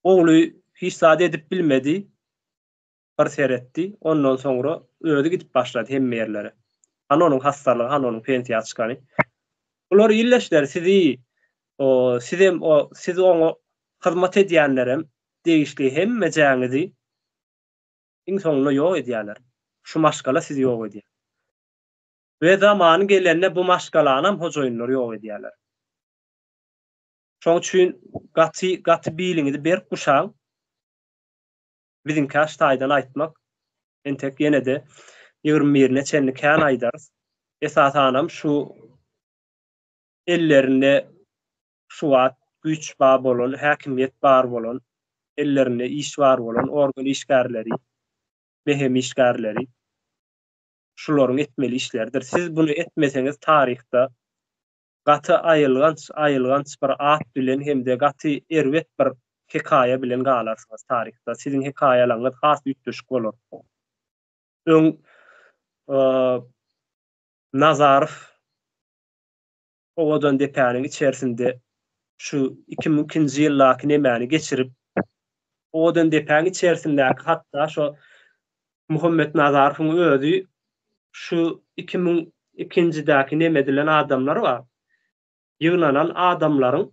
Ogly hiç zat edip bilmedi. Bir seretdi. Ondan soňra özi gidip başlady hemme ýerlere. Hany onuň hassalygy, hany onuň pensiýa çykany. Bular illeşler sizi o sizem o siz oňa hyzmat edýänlerem degişli hemmejäňizi iň soňunda ýok edýärler. Şu maşgala sizi ýok edýär. We zamany gelende bu maşgalanam hojaýynlar ýok edýärler. Şoň üçin gaty gaty biliňizi berk guşaň. Biziňkä şu taýdan aýtmak entek ýene-de 21-ine çenli kän aýdarys. Esasanam şu ellerinde şu wagt güýç bar bolan, häkimiýet bar bolan, ellerinde iş bar bolan organ işgärleri, BHM işgärleri şularyň etmeli işleridir. Siz buny etmeseňiz taryhda gaty aýylganç aýylganç bir at bilen hem-de gaty erbet bir hekaýa bilen galarsyňyz taryhda. Siziň hekaýalaryňyz has üýtgeşik bolar. Öň Nazarow Owadandepäniň içerisinde şu 2002-nji ýyldaky nemäni geçirip, Owadandepäň içerisindäki hatda şo Muhammet Nazarowyň özi şu 2002-njidäki neme edilen adamlar bar. Ýygnanan adamlaryň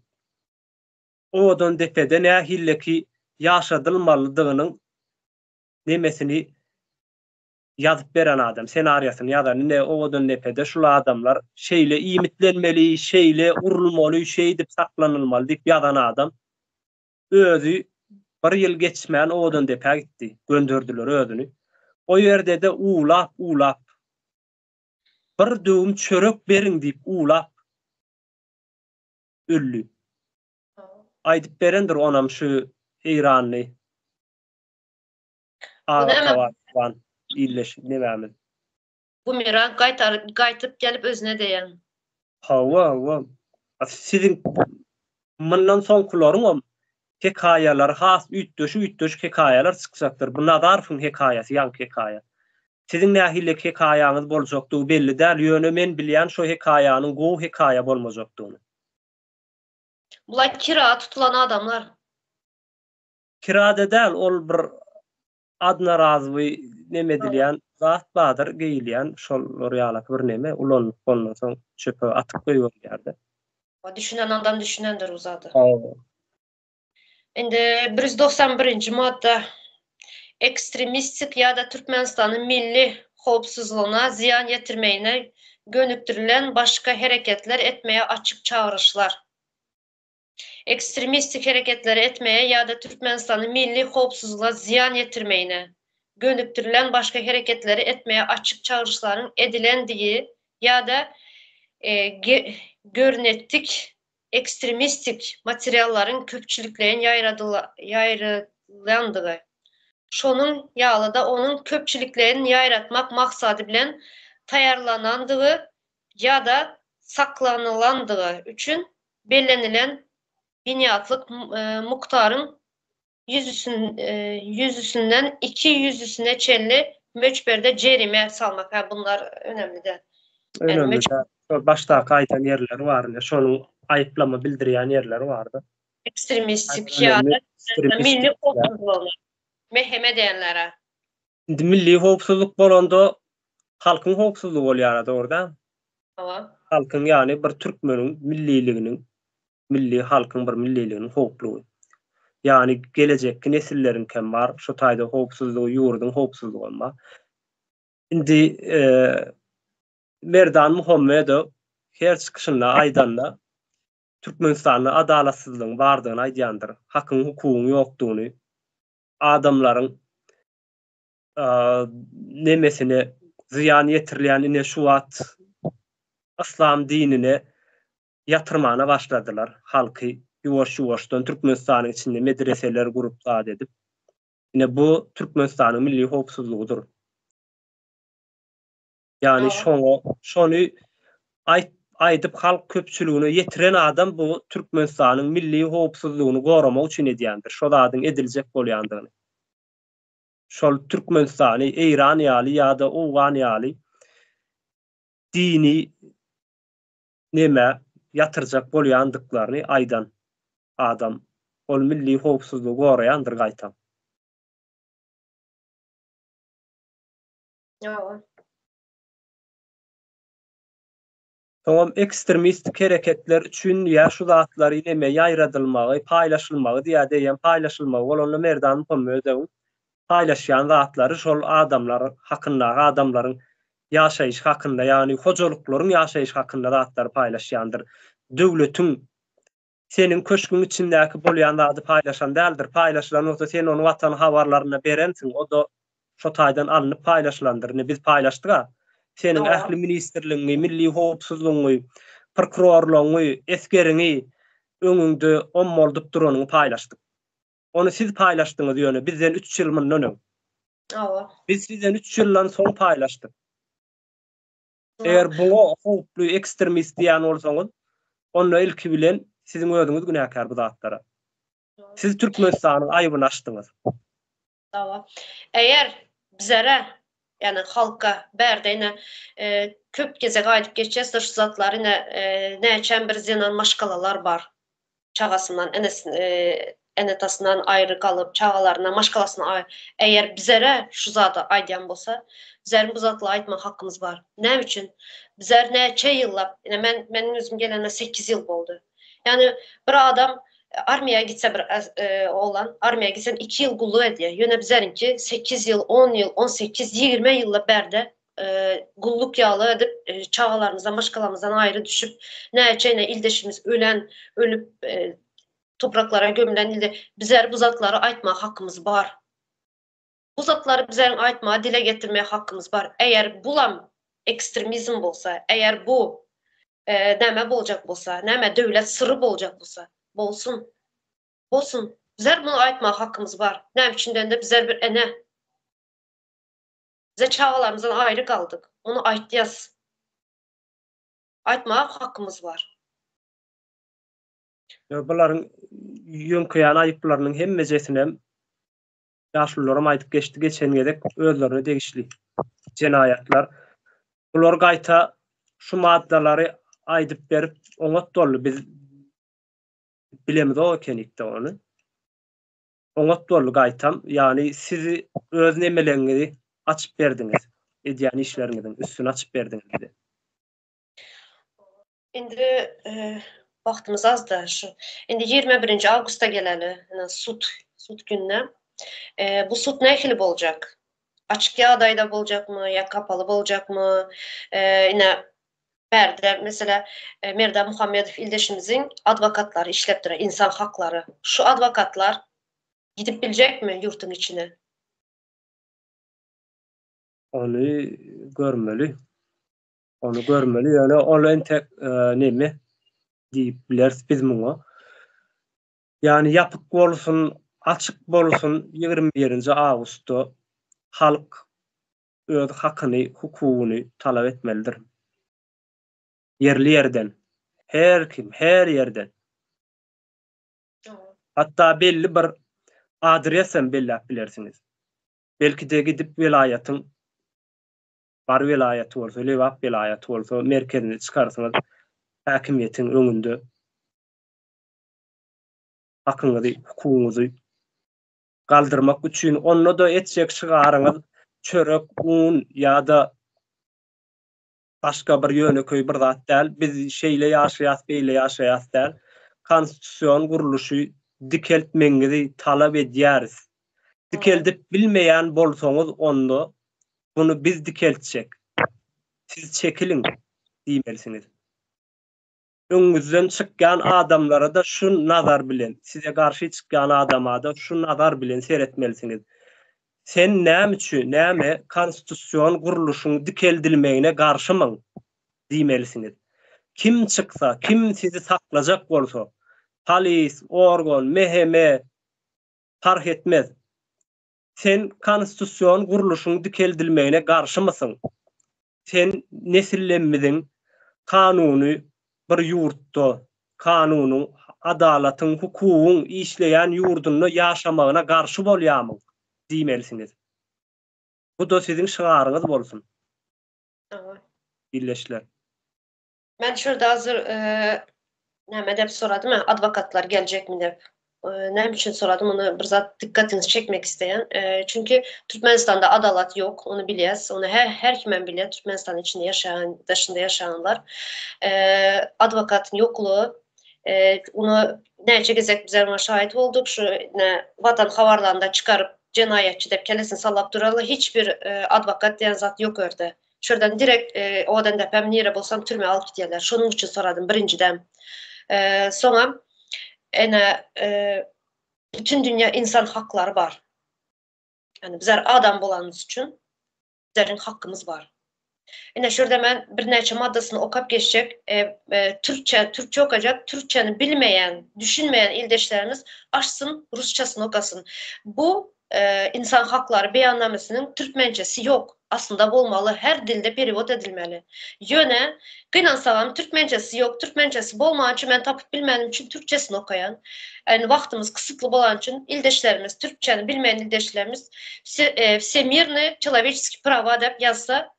Owadandepede nähilleki ýaşadylmalydygynyň nemesini ýazyp beren adam, senariýasyny ýazan, ine Owadandepede şul adamlar şeýle iýmitlenmeli, şeýle urulmaly, şeýdip saklanylmaly diýip ýazan adam özi bir ýyl geçmän Owadandepä gitdi, gönderdiler özüni. O ýerde-de uwlap-uwlap, bir döwüm çörek beriň diýip uwlap öldi. Aýdyp berendir onam şu eýranly Aga Taban illeş nemämiz. Bumerang gaýtar gaýtyp gelip özüne deýän. Hawa hawa. Siziň mundan soňkularyňam hekaýalary has üýtgeşik üýtgeşik hekaýalar çykjakdyr. Bu Nazarowyň hekaýasy ýaňky hekaýa. Siziň nähili hekaýaňyz boljakdygy belli däl, ýöne men bilýän şo hekaýanyň gowy hekaýa bolmajakdygyny. Bular kira tutulan adamlar. Kirada däl ol bir adnorazwy neme edilýän zat bardyr geýilýän şolar ýalaky bir neme ulanylyp bolnan soň çöpe atyp goýberilýärde. Düşünen adam düşünendir o zada. Indi 191-nji madda ekstremistik ýa-da Türkmenistanyň milli howpsuzlygyna zyýan ýetirmegine gönükdirilen başga hereketler etmeye açyk çagyryşlar. Ekstremistik hereketleri etmeye ýa-da Türkmenistanyň milli howpsuzlygyna zyýan ýetirmegine gönükdirilen başga hereketleri etmeye açyk çagyryşlaryň edilendigi ýa-da görnetdik ekstremistik materiallaryň köpçülikleýin ýaýradylandygy, şonuň ýaly-da onuň köpçülikleýin ýaýratmak maksady bilen taýýarlanandygy ýa-da saklanylandygy üçin bellenilen binýatlyk mukdaryň ýüzüsinden iki ýüzüsine çenli möçberde jerime salmak. Hä, bunlar önemli däl. Önemli däl. Şol başdaky aýdan ýerleri bar ine, şonuň aýyplama bildirýän ýerleri barda. Ekstremistik ýa-da milli howpsuzlygyna mehem edýänlere. Indi milli howpsuzlyk bolanda halkyň howpsuzlygy bolýar-a, dogry dälmi? Hawa. Halkyň ýagny bir türkmeniň milliliginiň, milli halkyň bir milliliginiň howplugy. Ýagny gelejekki nesilleriňkem bar, şo taýda howpsuzlygy, ýurduň howpsuzlygam bar. Indi Merdan Muhammedow her çykyşynda aýdanda Türkmenistanda adalatsyzlygyň bardygyny aýdýandyr, hakyň hukugyň ýokdugyny, adamlaryň nemesine zyýan ýetirilýän ine şu wagt yslam dinine ýatyrmana başladylar halky. Ýuwaş-ýuwaşdan Türkmenistanyň içinde medreseler gurup zat edip. Ine bu Türkmenistanyň milli howpsuzlygydyr. Ýagny şoňa şony aýt aýdyp halk köpçüligine ýetiren adam bu Türkmenistanyň milli howpsuzlygyny goramak üçin edýändir. Şo zadyň ediljek bolýandygyny. Şol Türkmenistany Eýran ýaly ýa-da Owgan ýaly dini neme ýatyrjak bolýandyklaryny aýdan adam. Ol milli howpsuzlygy goraýandyr gaýtam. Hawa. Soňam ekstremistik hereketler üçin ýa şu zatlary neme ýaýradylmagy, paýlaşylmagy diýýär diýýän paýlaşylmagy bolanda Merdan Muhammedowyň paýlaşýan zatlary şol adamlar hakyndaky adamlaryň ýaşaýşy hakynda ýagny hojalyklaryň ýaşaýşy hakynda zatlary paýlaşýandyr. Döwletiň Seniň köşgüň içindäki bolýan zady paýlaşan däldir. Paýlaşylan bolsa sen ony Watan habarlarynda berensiň, o-da şo taýdan alnyp paýlaşylandyr. Indi biz paýlaşdyk-a. Seniň ähli ministrligiňi, milli howpsuzlygyňy, prokurorlaryňy, esgeriňi öňüňde ommaldyp duranyňy paýlaşdyk. Ony siz paýlaşdyňyz ýöne bizden üç ýyl mundan öň. Hawa. Biz sizden üç ýyldan soň paýlaşdyk. Eger buňa howply ekstremist diýýän bolsaňyz, onda ilki bilen siziň özüňiz günäkär bu zatlara. Siz Türkmenistanyň aýbyny açdyňyz. Hawa. Eger bizere, ýagny halka bärde ine köp gezek aýdyp geçýäs-de şu zatlary ine näçem bir zenan maşgalalar bar. çagasyndan ene-atasyndan aýry galyp, çagalaryna, maşgalasyna eger bizere şu zady aýdýan bolsa, bizeriň bu zatlary aýtmak hakymyz bar. Näme üçin? Bizler näçe ýyllap, ine men meniň özüm gelenime sekiz ýyl boldy. Ýagny bir adam armiýa gitse bir oglan armiýa gitse iki ýyl gulluk edýär. Ýöne bizeriňki sekiz ýyl, on ýyl, 18, 20 ýyllap bärde gulluk ýaly edip çagalarymyzdan, maşgalamyzdan aýry düşüp, näçe ine ildeşimiz ölen, ölüp topraklara gömülen ilde bizler bu zatlary aýtmaga hakymyz bar. Bu zatlary bizleriň aýtmaga, dile getirmeye hakymyz bar. Eger bulam ekstremizm bolsa, eger bu näme boljak bolsa, näme döwlet syry boljak bolsa, bolsun. Bolsun. Bizler muny aýtmaga hakymyz bar. Näme üçin diýende bizler bir ene. Bize çagalarymyzdan aýry galdyk. Ony aýtýas. Aýtmaga hakymyz bar. Ýok, bularyň ýöňkeýän aýyplarynyň hemmejesinem ýaşulularam aýdyp geçdi geçen gezek özlerine degişli jenaýatlar. Bular gaýta şu maddalary aýdyp berip oňat boldy. Biz bilemizok ekenikde ony. Oňat boldy gaýtam, ýagny siz öz nemeleňizi açyp berdiňiz, edýän işleriňiziň üstüni açyp berdiňiz bize. Indi wagtymyz azda şu. Indi 21-nji awgusta geleli, ine sud, sud gününe. Bu sud nähili boljak? Açyk ýagdaýda boljakmy ýa kapaly boljakmy? Ine Bärde, meselä, Merdan Muhammedow ildeşimiziň adwokatlary işläp durar, insan haklary. Şu adwokatlar gidip biljekmi ýurtuň içine? Ony görmeli. Ony görmeli, ýöne ol entek neme diýip bileris biz muňa. Ýagny ýapyk bolsun, açyk bolsun, 21-nji awgustda halk öz hakyny, hukugyny talap etmelidir. Ýerli ýerden, her kim, her ýerden. Hatda belli bir adres hem belläp bilersiňiz. Belki-de gidip welaýatyň Mary welaýaty bolsa, Lebap welaýaty bolsa merkezini çykarsyňyz häkimiýetiň öňünde hakyňyzy, hukugyňyzy galdyrmak üçin onda-da etjek şygaryňyz çörek, un ýa-da başga bir ýönekeý bir zat däl. Biz şeýle ýaşaýas, beýle ýaşaýas däl. Konstitusion gurluşy dikeltmegiňizi talap edýäris. Dikeldip bilmeýän bolsaňyz onda muny biz dikeltjek. Siz çekiliň diýmelisiňiz. Öňüňizden çykýan adamlara-da şu nazar bilen, size garşy çykýan adama-da şu nazar bilen seretmelisiňiz. Sen näme üçin, näme konstitusion gurluşyň dikeldilmegine garşymyň? diýmelisiňiz. Kim çyksa, kim sizi saklajak bolsa, Polis, organ, MHM, parh etmez. Sen konstitusion gurluşyň dikeldilmegine garşymysyň? Sen nesillemiziň kanuny bir ýurtda, kanunyň, adalatyň, hukugyň işleýän ýurdunda ýaşamagyna garşy bolýamyň? diýmelisiňiz. Bu-da siziň şygaryňyz bolsun. Ildeşler. Men şu ýerde hazir näme dep soradym, adwokatlar geljekmi dep. Näme üçin soradym, ony bir zat dykgatyňyzy çekmek isleýän. Çünki Türkmenistanda adalat ýok, ony bilýäs. Ony her her kimem bilýär, Türkmenistanyň içinde ýaşaýan, daşynda ýaşaýanlar. Adwokatyň ýoklugy, ony näçe gezek bizler muňa şaýat bolduk. Şu ine Watan habarlarynda çykaryp jenaýatçy dep kellesini sallap durarlar. Hiç bir adwokat diýen zat ýok o ýerde. Şurdan direkt owadan depem nire bolsam türmä alyp gidýärler. Şonuň üçin soradym birinjiden. Soňam ene bütün dünýä insan haklary bar. Ýani bizler adam bolanymyz üçin bizleriň hakkymyz bar. Ine şurada men birnäçe maddasyny okap geçjek. Türkçe, türkçe okajak, türkçeni bilmeýän, düşünmeýän ildeşlerimiz açsyn, rusçasyny okasyn. Bu Ynsan haklary beýannamesiniň türkmençesi ýok. Aslynda bolmaly, her dilde perewod edilmeli. Ýöne, gynansagam türkmençesi ýok. Türkmençesi bolmany üçin men tapyp bilmänim üçin türkçesini okaýan. Indi wagtymyz kysytly bolany üçin ildeşlerimiz, türkçäni bilmeýän ildeşlerimiz Wsemirny çelowečeskiý prawa dep ýazsa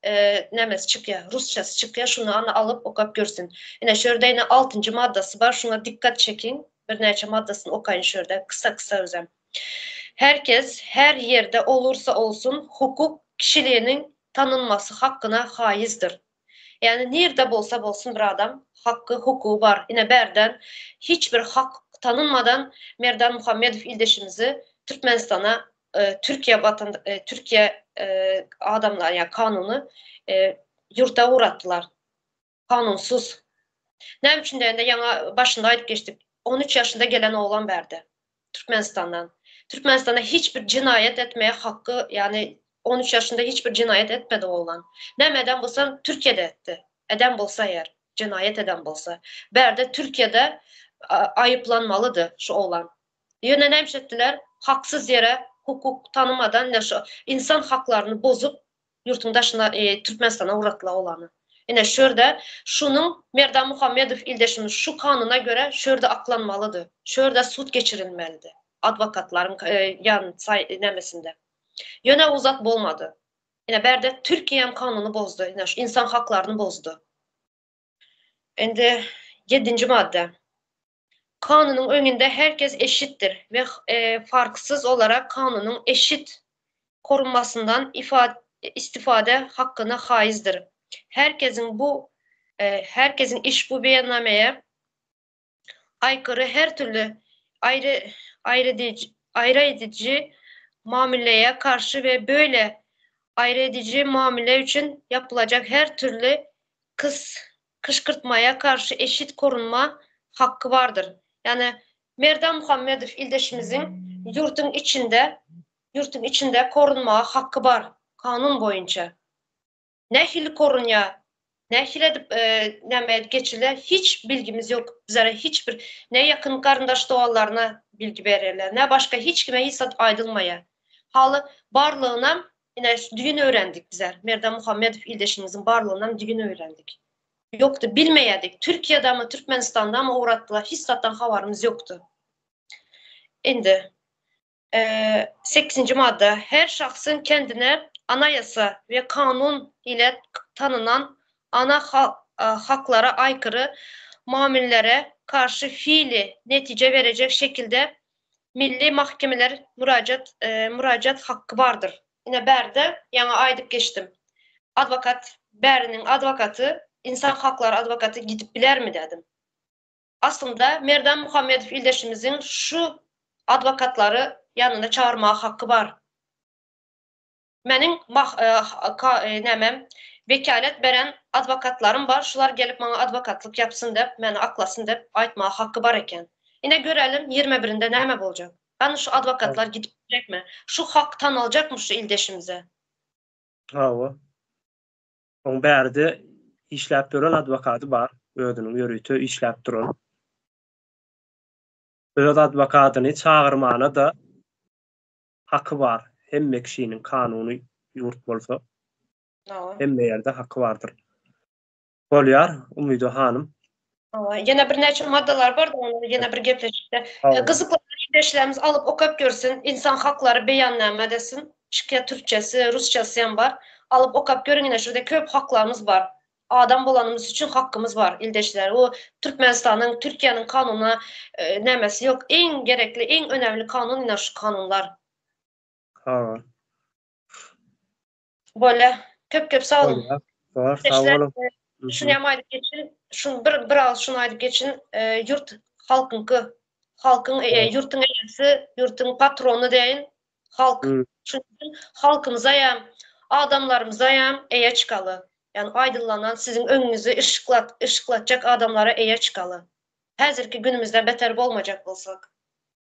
nämesi çykýar, rusçasy çykýar, şuny ana alyp okap görsün. Ine şu ýerde ine altynjy maddasy bar, şuňa dikkat çekiň. Birnäçe maddasyny okaýyn şu ýerde, kysa-kysa özem. Her kes, her ýerde olursa olsun, hukuk kişiliginiň tanynmasy hakkyna haýyzdyr. Ýagny nirde bolsa bolsun bir adam hakky, hukugy bar. Ine bärden hiç bir hak tanynmadan Merdan Muhammedow ildeşimizi Türkmenistana Türkiýe watan Türkiýe adamlar ýa kanuny ýurta ugratdylar. Kanunsyz. Näme üçin diýende ýaňa başynda aýdyp geçdik. 13 ýaşynda gelen oglan bärde. Türkmenistandan. Türkmenistanda hiç bir jenaýat etmeye hakky, ýagny 13 ýaşynda hiç bir jenaýat etmedi oglan. Näme eden bolsa Türkiýede etdi. Eden bolsa eger, jenaýat eden bolsa. Bärde Türkiýede aýyplanmalydy şu oglan. Ýöne näme etdiler? Haksyz ýere hukuk tanymadan şu insan haklaryny bozup ýurtuň daşyna Türkmenistana ugratdylar olany. Ine şu ýerde şunuň Merdan Muhammedow ildeşimiz şu kanuna görä şu ýerde aklanmalydy. Şu ýerde sud geçirilmelidi. Adwokatlaryň ýan saý nämesinde. Ýöne o zat bolmady. Ine bärde Türkiýäm kanuny bozdy. Ine şu insan haklaryny bozdy. Indi ýedinji madda. Kanunyň öňünde her kes eşitdir we farksyz olarak kanunyň eşit korunmasyndan istifade hakkyna haýyzdyr. Her kesiň bu her kesiň işbu beýannameye aýkyry her türli aýry aýry ediji mamüleye karşy we böyle aýry ediji mamüle üçin ýapylajak her türli kys kyşkyrtmaýa garşy eşit korunma hakky bardyr. Ýagny Merdan Muhammedow ildeşimiziň ýurduň içinde ýurduň içinde korunmaga hakky bar kanun boýunça. Nähili korunýa, nähili edip näme geçilýär hiç bilgimiz ýok. Bizlere hiç bir ne ýakyn garyndaş doganlaryna bilgi berýärler, ne başga hiç kime hiç zat aýdylmaýar. Haly barlygynam Ine, düýn öwrendik bizler. Merdan Muhammedow ildeşimiziň barlygynam düýn öwrendik. Ýokdy, bilmeýärdik. Türkiýedemi, Türkmenistandamy ugratdylar, hiç zatdan habarymyz ýokdy. Indi, sekizinji madda. Her şahsyň kendine Anayasa we kanun ile tanynan ana haklara aýkyry mamüllere karşy hili netije berejek şekilde Milli mahkemeler murajat murajat hakky bardyr. Ine bärde ýaňy aýdyp geçdim. Adwokat bäriniň adwokaty insan haklary adwokaty gidip bilermi dädim. Aslynda Merdan Muhammedow ildeşimiziň şu adwokatlary ýanyna çagyrmaga hakky bar. Meniň mah nämem wekalet beren adwokatlarym bar, şular gelip maňa adwokatlyk ýapsyn dep, meni aklasyn dep aýtmaga haky bar eken. Ine görelim ýigrimi birinde näme boljak. Hany şu adwokatlar gidip biljekmi? Şu hak tanaljakmy şu ildeşimize? Hawa. Oň bärde işläp ýören adwokaty bar, özüniň ýörite işläp duran. Öz adwokadyny çagyrmana-da haky bar. Hemme kişiniň kanuny ýurt bolsa. Hemme ýerde haky bardyr. Bolýar, Umyda hanym. Hawa, ýene birnäçe maddalar bardy, ony ýene bir gepleşikde. Gyzyklanan ildeşlerimiz alyp okap görsün, Insan haklary beýannama desin. Çykýar türkçesi, rusçasy hem bar. Alyp okap görüň ine şurada köp haklarymyz bar. Adam bolanymyz üçin hakkymyz bar ildeşler. O Türkmenistanyň, Türkiýäniň kanuna nämesi ýok. Iň gerekli, iň önemli kanun ine şu kanunlar. Hawa. Bolýa. Köp köp sag boluň. Bolýa. Bar, sag boluň. Şuny hem aýdyp geçin, şun bir bir agyz şuny aýdyp geçin, ýurt halkyňky. Halkyň ýurtuň eýesi, ýurtuň patrony deýin halk. Şunuň üçin halkymyza hem, adamlarymyza hem eýe çykaly. Ýagny aýdyllanan siziň öňüňizi yşyklat, yşyklatjak adamlara eýe çykaly. Häzirki günümizden beter bolmajak bolsak.